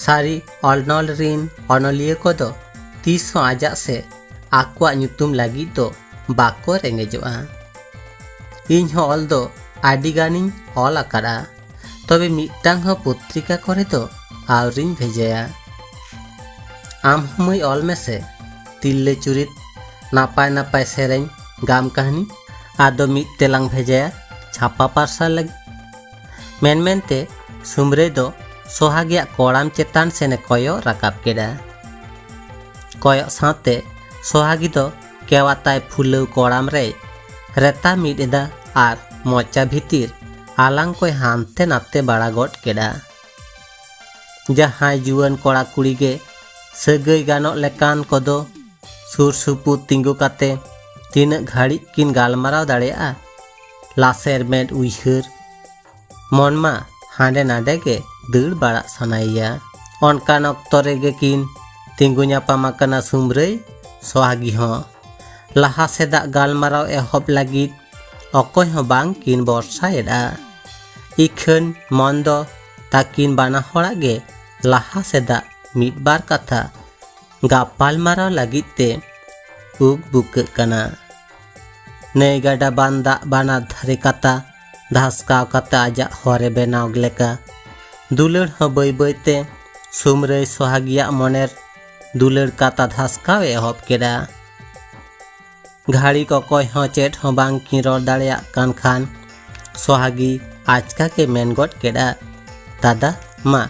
ᱥᱟᱹᱨᱤ ᱚᱱᱚᱞ ᱨᱤᱱ ᱚᱱᱚᱞᱤᱭᱟᱹ ᱠᱚᱫᱚ ᱛᱤᱥ ᱦᱚᱸ ᱟᱡᱟᱜ ᱥᱮ ᱟᱠᱚᱣᱟᱜ ᱧᱩᱛᱩᱢ ᱞᱟᱹᱜᱤᱫ ᱫᱚ ᱵᱟᱠᱚ ᱨᱮᱸᱜᱮᱡᱚᱜᱼᱟ᱾ ᱤᱧ ᱦᱚᱸ ᱚᱞ ᱫᱚ ᱟᱹᱰᱤ ᱜᱟᱱᱤᱧ ᱚᱞ ᱟᱠᱟᱫᱼᱟ, ᱛᱚᱵᱮ ᱢᱤᱫᱴᱟᱝ ᱦᱚᱸ ᱯᱚᱛᱨᱤᱠᱟ ᱠᱚᱨᱮ ᱫᱚ ᱟᱹᱣᱨᱤᱧ ᱵᱷᱮᱡᱟᱭᱟ᱾ ᱟᱢ ᱦᱚᱸ ᱢᱟᱹᱭ ᱚᱞ ᱢᱮᱥᱮ ᱛᱤᱨᱞᱟᱹ ᱪᱩᱨᱤᱛ, ᱱᱟᱯᱟᱭ ᱱᱟᱯᱟᱭ ᱥᱮᱨᱮᱧ, ᱜᱟᱢ ᱠᱟᱹᱦᱱᱤ, ᱟᱫᱚ ᱢᱤᱫ ᱛᱮᱞᱟᱝ ᱵᱷᱮᱡᱟᱭᱟ ᱪᱷᱟᱯᱟ ᱯᱟᱨᱥᱟᱞ ᱞᱟᱹᱜᱤᱫ᱾" ᱢᱮᱱ ᱢᱮᱱᱛᱮ ᱥᱩᱢᱨᱟᱹᱭ ᱫᱚ ᱥᱚᱦᱟᱜᱤᱭᱟᱜ ᱠᱚᱲᱟᱢ ᱪᱮᱛᱟᱱ ᱥᱮᱱᱮ ᱠᱚᱭᱚᱜ ᱨᱟᱠᱟᱵ ᱠᱮᱫᱟ᱾ ᱠᱚᱭᱚᱜ ᱥᱟᱶᱛᱮ ᱥᱚᱦᱟᱜᱤ ᱫᱚ ᱠᱮᱣᱟᱛᱟᱭ ᱯᱷᱩᱞᱟᱹᱣ ᱠᱚᱲᱟᱢ ᱨᱮᱭ ᱨᱮᱛᱟ ᱢᱤᱫ ᱮᱫᱟ ᱟᱨ ᱢᱚᱪᱟ ᱵᱷᱤᱛᱤᱨ ᱟᱞᱟᱝ ᱠᱚᱭ ᱦᱟᱱᱛᱮ ᱱᱟᱛᱮ ᱵᱟᱲᱟ ᱜᱚᱫ ᱠᱮᱫᱟ᱾ ᱡᱟᱦᱟᱸᱭ ᱡᱩᱣᱟᱹᱱ ᱠᱚᱲᱟ ᱠᱩᱲᱤ ᱜᱮ ᱥᱟᱹᱜᱟᱹᱭ ᱜᱟᱱᱚᱜ ᱞᱮᱠᱟᱱ ᱠᱚᱫᱚ ᱥᱩᱨ ᱥᱩᱯᱩᱨ ᱛᱤᱸᱜᱩ ᱠᱟᱛᱮ ᱛᱤᱱᱟᱹᱜ ᱜᱷᱟᱹᱲᱤᱡ ᱠᱤᱱ ᱜᱟᱞᱢᱟᱨᱟᱣ ᱫᱟᱲᱮᱭᱟᱜᱼᱟ? ᱞᱟᱥᱮᱨ ᱢᱮᱫ ᱩᱭᱦᱟᱹᱨ ᱢᱚᱱ ᱢᱟ ᱦᱟᱸᱰᱮ ᱱᱟᱰᱮ ᱜᱮ ᱫᱟᱹᱲ ᱵᱟᱲᱟᱜ ᱥᱟᱱᱟᱭᱮᱭᱟ᱾ ᱚᱱᱠᱟᱱ ᱚᱠᱛᱚ ᱨᱮᱜᱮ ᱠᱤᱱ ᱛᱤᱸᱜᱩ ᱧᱟᱯᱟᱢ ᱟᱠᱟᱱᱟ ᱥᱩᱢᱨᱟᱹᱭ ᱥᱚᱦᱟᱜᱤ ᱦᱚᱸ᱾ ᱞᱟᱦᱟ ᱥᱮᱫᱟᱜ ᱜᱟᱞᱢᱟᱨᱟᱣ ᱮᱦᱚᱵ ᱞᱟᱹᱜᱤᱫ ᱚᱠᱚᱭ ᱦᱚᱸ ᱵᱟᱝ ᱠᱤᱱ ᱵᱚᱨᱥᱟᱭᱮᱫᱼᱟ᱾ ᱤᱠᱷᱟᱹᱱ ᱢᱚᱱ ᱫᱚ ᱛᱟᱹᱠᱤᱱ ᱵᱟᱱᱟ ᱦᱚᱲᱟᱜ ᱜᱮ ᱞᱟᱦᱟ ᱥᱮᱫᱟᱜ ᱢᱤᱫ ᱵᱟᱨ ᱠᱟᱛᱷᱟ ᱜᱟᱯᱟᱞ ᱢᱟᱨᱟᱣ ᱞᱟᱹᱜᱤᱫ ᱛᱮ ᱩᱠ ᱵᱩᱠᱟᱹᱜ ᱠᱟᱱᱟ᱾ ᱱᱟᱹᱭ ᱜᱟᱰᱟ ᱵᱟᱱ ᱫᱟᱜ ᱵᱟᱱᱟᱨ ᱫᱷᱟᱨᱮ ᱠᱟᱛᱟ ᱫᱷᱟᱥᱠᱟᱣ ᱠᱟᱛᱮ ᱟᱡᱟᱜ ᱦᱚᱨᱮ ᱵᱮᱱᱟᱣ ᱞᱮᱠᱟ, ᱫᱩᱞᱟᱹᱲ ᱦᱚᱸ ᱵᱟᱹᱭ ᱵᱟᱹᱭ ᱛᱮ ᱥᱩᱢᱨᱟᱹᱭ ᱥᱚᱦᱟᱜᱤᱭᱟᱜ ᱢᱚᱱᱮᱨ ᱫᱩᱞᱟᱹᱲ ᱠᱟᱛᱟ ᱫᱷᱟᱥᱠᱟᱣ ᱮ ᱮᱦᱚᱵ ᱠᱮᱫᱟ᱾ ᱜᱷᱟᱹᱲᱤᱠ ᱚᱠᱚᱭ ᱦᱚᱸ ᱪᱮᱫ ᱦᱚᱸ ᱵᱟᱝ ᱠᱤᱱ ᱨᱚᱲ ᱫᱟᱲᱮᱭᱟᱜ ᱠᱟᱱ ᱠᱷᱟᱱ ᱥᱚᱦᱟᱜᱤ ᱟᱪᱠᱟ ᱜᱮ ᱢᱮᱱ ᱜᱚᱫ ᱠᱮᱫᱟ, "ᱫᱟᱫᱟ, ᱢᱟ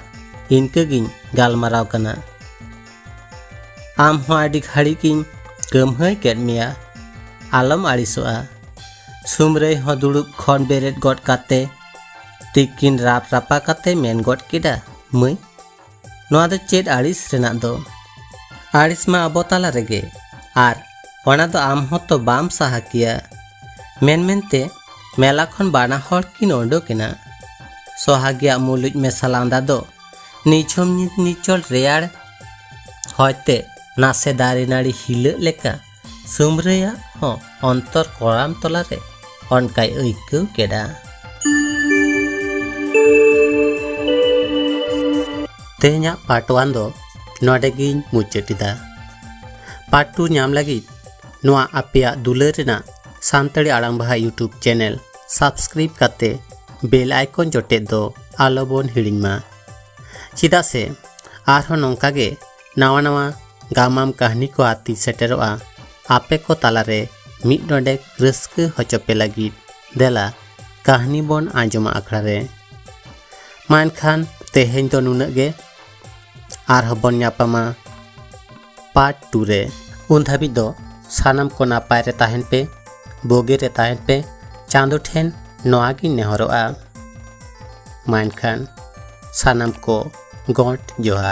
ᱤᱱᱠᱟᱹ ᱜᱤᱧ ᱜᱟᱞᱢᱟᱨᱟᱣ ᱠᱟᱱᱟ᱾ ᱟᱢ ᱦᱚᱸ ᱟᱹᱰᱤ ᱜᱷᱟᱹᱲᱤᱠ ᱤᱧ ᱠᱟᱹᱢᱦᱟᱹᱭ ᱠᱮᱫ ᱢᱮᱭᱟ, ᱟᱞᱚᱢ ᱟᱹᱲᱤᱥᱚᱜᱼᱟ᱾" ᱥᱩᱢᱨᱟᱹᱭ ᱦᱚᱸ ᱫᱩᱲᱩᱵ ᱠᱷᱚᱱ ᱵᱮᱨᱮᱫ ᱜᱚᱫ ᱠᱟᱛᱮ ᱛᱤᱠᱤᱱ ᱨᱟᱯ ᱨᱟᱯᱟ ᱠᱟᱛᱮ ᱢᱮᱱ ᱜᱚᱫ ᱠᱮᱫᱟ, "ᱢᱟᱹᱭ, ᱱᱚᱣᱟ ᱫᱚ ᱪᱮᱫ ᱟᱹᱲᱤᱥ ᱨᱮᱱᱟᱜ ᱫᱚ? ᱟᱹᱲᱤᱥ ᱢᱟ ᱟᱵᱚ ᱛᱟᱞᱟ ᱨᱮᱜᱮ, ᱟᱨ ᱚᱱᱟ ᱫᱚ ᱟᱢ ᱦᱚᱸᱛᱚ ᱵᱟᱢ ᱥᱟᱦᱟ ᱠᱮᱭᱟ᱾" ᱢᱮᱱ ᱢᱮᱱᱛᱮ ᱢᱮᱞᱟ ᱠᱷᱚᱱ ᱵᱟᱱᱟ ᱦᱚᱲ ᱠᱤᱱ ᱩᱰᱩᱠ ᱮᱱᱟ᱾ ᱥᱚᱦᱟᱜᱤᱭᱟᱜ ᱢᱩᱞᱩᱡ ᱢᱮᱥᱟ ᱞᱟᱸᱫᱟ ᱫᱚ ᱱᱤᱡᱷᱚᱢ ᱱᱤᱪᱚᱞ ᱨᱮᱭᱟᱲ ᱦᱚᱭᱛᱮ ᱱᱟᱥᱮ ᱫᱟᱨᱮ ᱱᱟᱹᱲᱤ ᱦᱤᱞᱟᱹᱜ ᱞᱮᱠᱟ ᱥᱩᱢᱨᱟᱹᱭᱟᱜ ᱦᱚᱸ ᱚᱱᱛᱚᱨ ᱠᱚᱲᱟᱢ ᱛᱚᱞᱟᱨᱮ ᱚᱱᱠᱟᱭ ᱟᱹᱭᱠᱟᱹᱣ ᱠᱮᱫᱟ᱾ ᱛᱮᱦᱮᱧᱟᱜ ᱯᱟᱨᱴ ᱚᱣᱟᱱ ᱫᱚ ᱱᱚᱰᱮ ᱜᱤᱧ ᱢᱩᱪᱟᱹᱫ ᱮᱫᱟ᱾ ᱯᱟᱨᱴ ᱴᱩ ᱧᱟᱢ ᱞᱟᱹᱜᱤᱫ ᱱᱚᱣᱟ ᱟᱯᱮᱭᱟᱜ ᱫᱩᱞᱟᱹᱲ ᱨᱮᱱᱟᱜ ᱥᱟᱱᱛᱟᱲᱤ ᱟᱲᱟᱝ ᱵᱟᱦᱟ YouTube ᱪᱮᱱᱮᱞ ᱥᱟᱵᱥᱠᱨᱟᱭᱤᱵ ᱠᱟᱛᱮ ᱵᱮᱞ ᱟᱭᱠᱚᱱ ᱡᱚᱴᱮᱫ ᱫᱚ ᱟᱞᱚᱵᱚᱱ ᱦᱤᱲᱤᱧ ᱢᱟ᱾ ᱪᱮᱫᱟᱜ ᱥᱮ ᱟᱨᱦᱚᱸ ᱱᱚᱝᱠᱟ ᱜᱮ ᱱᱟᱣᱟ ᱱᱟᱣᱟ ᱜᱟᱢᱟᱢ ᱠᱟᱹᱦᱱᱤ ᱠᱚ ᱟᱛᱮᱧ ᱥᱮᱴᱮᱨᱚᱜᱼᱟ ᱟᱯᱮ ᱠᱚ ᱛᱟᱞᱟᱨᱮ ᱢᱤᱫ ᱰᱚᱸᱰᱮᱠ ᱨᱟᱹᱥᱠᱟᱹ ᱦᱚᱪᱚ ᱯᱮ ᱞᱟᱹᱜᱤᱫ᱾ ᱫᱮᱞᱟ ᱠᱟᱹᱦᱱᱤ ᱵᱚᱱ ᱟᱸᱡᱚᱢᱟ ᱟᱠᱷᱲᱟ ᱨᱮ᱾ ᱢᱟ ᱮᱱᱠᱷᱟᱱ ᱛᱮᱦᱮᱧ ᱫᱚ ᱱᱩᱱᱟᱹᱜ ᱜᱮ, ᱟᱨᱦᱚᱸ ᱵᱚᱱ ᱧᱟᱯᱟᱢᱟ᱾ ᱯᱟᱨᱴ ᱴᱩ ᱨᱮ᱾ ᱩᱱ ᱫᱷᱟᱹᱵᱤᱡ ᱫᱚ ᱥᱟᱱᱟᱢ ᱠᱚ ᱱᱟᱯᱟᱭ ᱨᱮ ᱛᱟᱦᱮᱱ ᱯᱮ, ᱵᱩᱜᱤ ᱨᱮ ᱛᱟᱦᱮᱱ ᱯᱮ᱾ ᱪᱟᱸᱫᱚ ᱴᱷᱮᱱ ᱱᱚᱣᱟ ᱜᱤᱧ ᱱᱮᱦᱚᱨᱚᱜᱼᱟ᱾ ᱢᱟ ᱮᱱᱠᱷᱟᱱ ᱥᱟᱱᱟᱢ ᱠᱚ ᱜᱚᱸᱰ ᱡᱚᱦᱟᱨ᱾